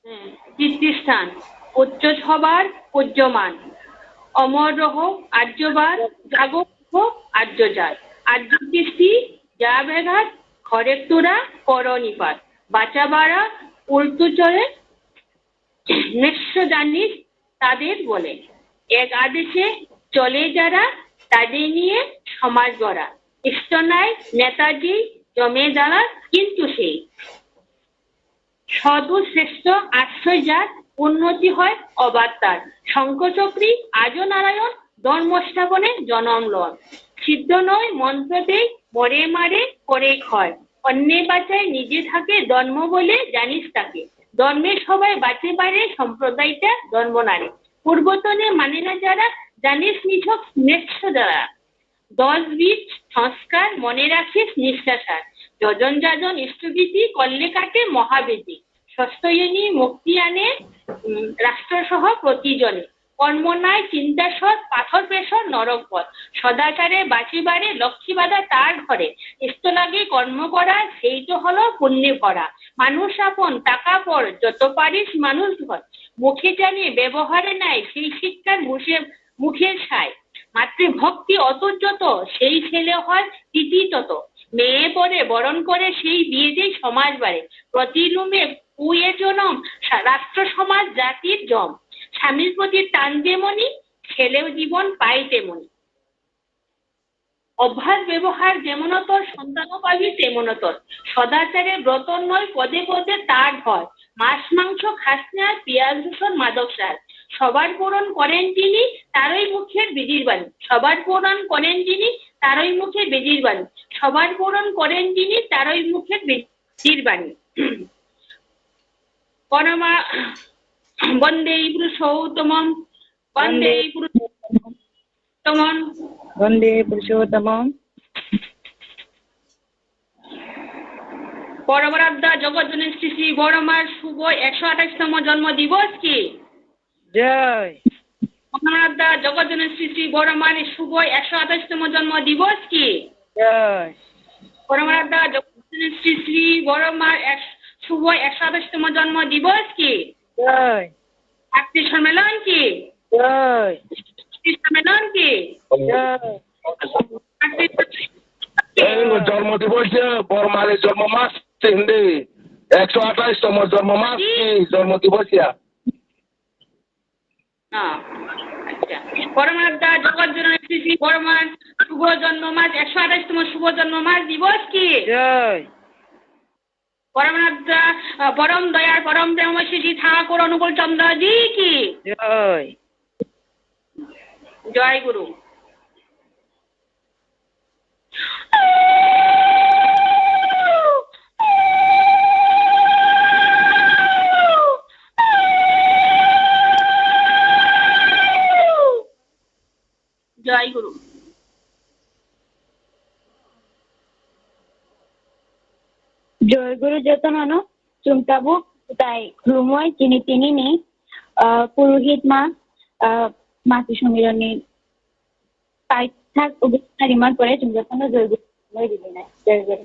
হ্যাঁ, কীর্তিস্থান, উচ্চ সবার পূজ্যমান। অমর রহ আর্যবাদ, জাগো রহ আর্য জাত। আর্য কীর্তি যা ব্যাঘাত, ঘরের তোরা কর নিপাত। বাঁচা বাড়া উল্টো চলে, মেষ জানিস তাদের বলে। এক আদেশে চলে যারা, তাদের নিয়ে সমাজ গড়া। ইষ্ট নাই নেতাজি, জমে দালাল কিন্তু সেই। সদু শ্রেষ্ঠ আশ্রয় যার, উন্নতি হয় অবাধ্যার। শঙ্খচক্রী আজও নারায়ণ, ধর্ম স্থাপনে জনম লন। সিদ্ধ নয় মন্ত্রতেই মরে মারে করে ক্ষয়। অন্যে বাঁচায় নিজে থাকে, ধর্ম বলে জানিস তাকে। ধর্মে সবাই বাঁচে পারে, সম্প্রদায়টা ধর্ম নারে। পূর্বতনে মানে না যারা, জানিস নিছক স্নেহ যারা। দশ বিধ সংস্কার মনে রাখিস নিষ্ঠাসার। যজন যাজন ইষ্টবিধি করলে কাটে মহাবিধি। সস্ত এনি মুক্তি আনে, উম, রাষ্ট্রসহ প্রতিজনে। কর্ম নাই চিন্তা সৎ, পাথর পেশর নরক পথ। সদাচারে বাঁচে বারে, লক্ষ্মী বাধা তার ঘরে। ইষ্ট লাগে কর্ম করা, সেই তো হলো পুণ্যে ভরা। মানুষ আপন, টাকা পর, যত পারিস মানুষ ধর। মুখে জানে, ব্যবহারে নাই, সেই শিক্ষার মুখে, মুখের সায়। মাতৃভক্তি অতুল যত, সেই ছেলে হয় তৃতীয় তত। মেয়ে পরে বরণ করে, সেই বিয়েতেই সমাজ বাড়ে। প্রতিলোমে পুয়ে জনম, সা-, রাষ্ট্র সমাজ জাতির জম। স্বামীর প্রতি টান যেমনি, ছেলেও জীবন পায় তেমনি। অভ্যাস ব্যবহার যেমনতর, সন্তানও পাবি তেমনতর। সদাচারে ব্রত নয়, পদে পদে তার ভয়। মাছ মাংস খাস না, পিয়াজ রসুন মাদক সার। সবার পূরণ করেন যিনি, তারই মুখের বেদির বাণী। সবার পূরণ করেন যিনি, তারই মুখে বেদির বাণী। সবার পূরণ করেন যিনি, তারই মুখের বেদির বাণী। পরমা-, বন্দে পুরুষোত্তমম, বন্দে পুরুষোত্তমম। তমন। বন্দে পুরুষোত্তমম। পরমারাধ্যা জগৎ জননী শ্রী শ্রী বড়মার শুভ একশো আঠাশতম জন্ম দিবস কি? জয়। পরমারাধ্যা জগৎ জননী শ্রী শ্রী বড়মার শুভ একশো আঠাশতম জন্ম দিবস কি? জয়। পরমারাধ্যা জগৎ জননী শ্রী শ্রী বড়মার এক-, শুভ একশো আঠাশতম জন্ম দিবস কি? জয়। আত্মীয় সম্মেলন কি? জয়। আত্মীয় সম্মেলন কি? জয়। আত্মীয় সম্মেলন কি? এই জন্ম দিবস যে বড়মার জন্ম মাস হিন্দি একশো আঠাশতম জন্ম মাস কি? কি জন্ম দিবস ইয়া? হ্যাঁ, আচ্ছা। পরমাত্মা জগৎ জননী শ্রী শ্রী বড়মার শুভ জন্ম মাস, একশো আঠাশতম শুভ জন্ম মাস দিবস কি? জয়। পরমাত্মা, আহ, পরম দয়ার পরম প্রেমময় শ্রী শ্রী ঠাকুর অনুকূল চন্দ্র জি কি? জয়। জয় গুরু। জয় গুরু। Joy Guru jotono no chwng tabuk tai khulumwi chini tini ni, ah, purohit ma, ah, mati sumironi paithak ubisna rimar pore chwng jotono Joy Guru khulumwi rinai. Joy Guru.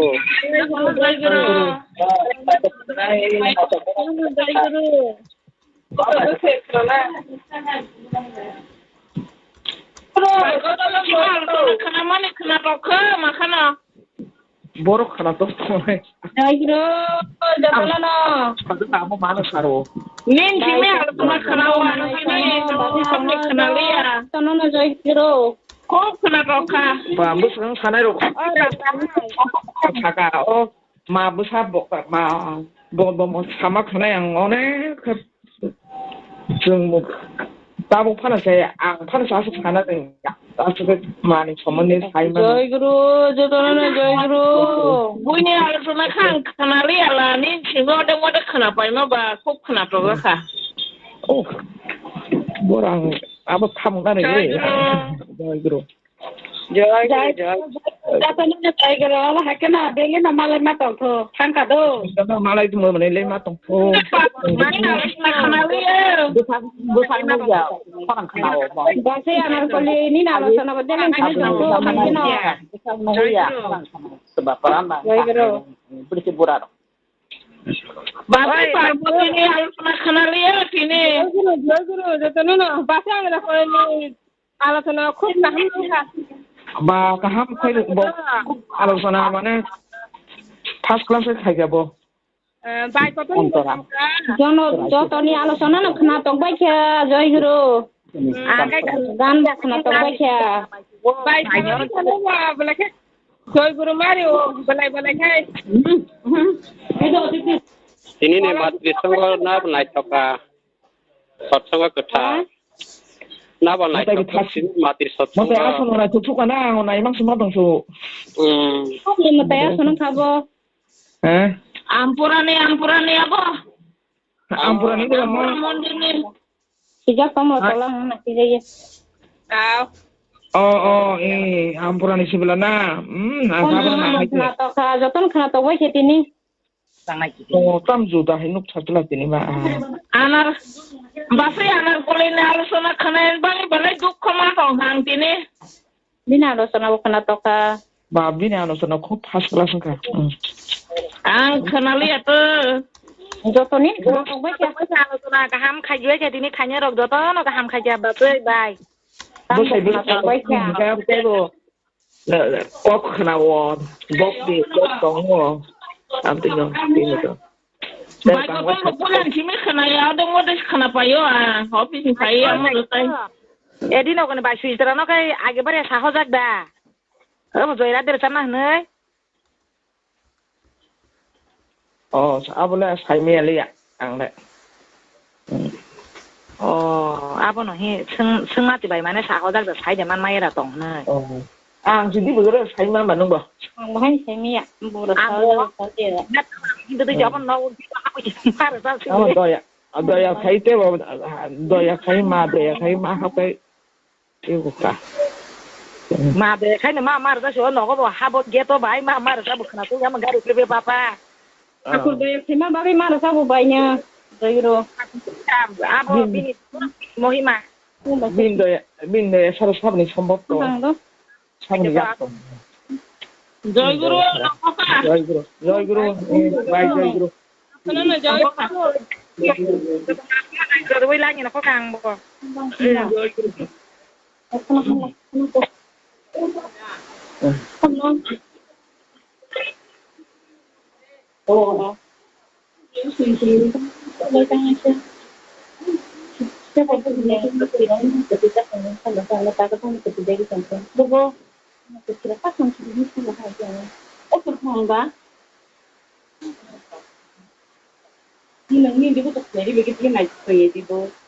Jai Guru. Jai Guru. Jai Guru. Khwnamani khwnatok kha, ma khano. Borok khwnatok. Jai Guru, jotono no. Amo mano saro. Nin simi alochona khwnao, ano simi, simi khwnaliya. Jotono no Jai Guru. Khub khwnatok kha. Ba, bwswng sanai rok. Thaka, o. Ma bwsa bo, ma bo, bo, bo sama khwnai ang onek khe chwng bo tabuk phano se ang phano se aswk sana chwng aswk khe mani somondi sai mano. Jai Guru, jotono no Jai Guru. Buini alochona kha ang khwnaliya la, nini simi ode mode khwnapaima ba khub khwnatok kha. Oh, borang abo thamuk nani. Jai Guru. Jai Guru. Jai Guru, jai. Jai Guru. Jai Guru, haikhe na, bengino malai ma tongtho, thangkha do. Bengino malai tongmani le ma tongtho. Bwsang, bwsang nukya, khorang khna o bo. Basi Anarkoli ni na alochona bo deleng khna tongtho, haikhe na. Bwsang nukya, khorang khna o. Ba paran ba. Jai Guru. Bwrwi se bura rok. Basi Parvati ni alochona khna liya tini. Jai Guru, jai Guru, jotono no. Basi Anarkoli ni Alochona khub kaham wngkha. Ba, kaham khe bo, khub alochona mane first class khe khaikha bo. Eh, bai kotor ni Ontora. Jono, jotoni alochona no khwnatok bai kha, Jai Guru. Hmm. Gan bo khwnatok bai kha. Bai kotor ni alochona bwlai khe Jai Guru mari o, bwlai bwlai khai. Tini ni matri songho na naithoka. Satsanga kwthar. Ha? Nabo naithok thak sini matir satsanga. Matai aswk nai thuk thuk kana ang nai mang sima tong su. Hmm. Ni matai aswk nang khabo. Eh? Ampurani, ampurani abo. Ampurani ko mo. Ampura mondir ni. Sijak tamo tolang na sijak ye. Aw. Oh, oh, eh, ampurani sibla na. Hmm, na khabo na. Khwnatok kha, joton khwnatok bai khe tini. Oh, tam juda hai nuk thar tla tini ba. Anar, basi Anarkoli ni alochona khwnaini bagwi belai dukhu ma tong kha ang tini. Bini alochona bo khwnatok kha. Ba, bini alochona khub first class wngkha. Hmm. Ang khwnaliya to. Jotoni khwnatok bai kha. Alochona kaham khaijwai kha tini khainai rok jotono kaham khaikha ba twi bai. Tam bo khwnatok bai kha. Kok khna o, bok di, bok tong o. Am tino, tino to. Bai ko tong ko pulan simi khna ya, odong odong khna payo a, office ni payo amo lo tai. Edi no kone bai sui tera no kai age bare sa hojak da. Abo joira der sana hnoi. Oh, abole sai maya liya, ang le. Hmm. Oh, Abono hi swng-, swngma tibai mane sa hojak da sai de man mayera tong hwnwi. Oh. Ang si di bujuro sai ma ma nungbo. Ang bahai sai miya, bura Ang sa bo- hojak da sai de. Hintu di jabon no di ha ko mar sa si. Oh, doya. Ah, doya khai te bo, ah, doya khai ma, doya khai ma ha kai. Ibu ka. Ma doya khai no ma mar sa si o nogo bo ha bo geto bai ma mar sa bo khna tu ya ma gari pe papa. Aku doya khai ma bagwi mar sa bo bai nya. Doyro. Abo bini mohima. Bin doya, bin doya sar sabni sombok to. Bang do. Sabni yak to. Joy Guru, Joy Guru, Joy Guru, eh, bye Joy Guru. Joy Guru. Joy Guru.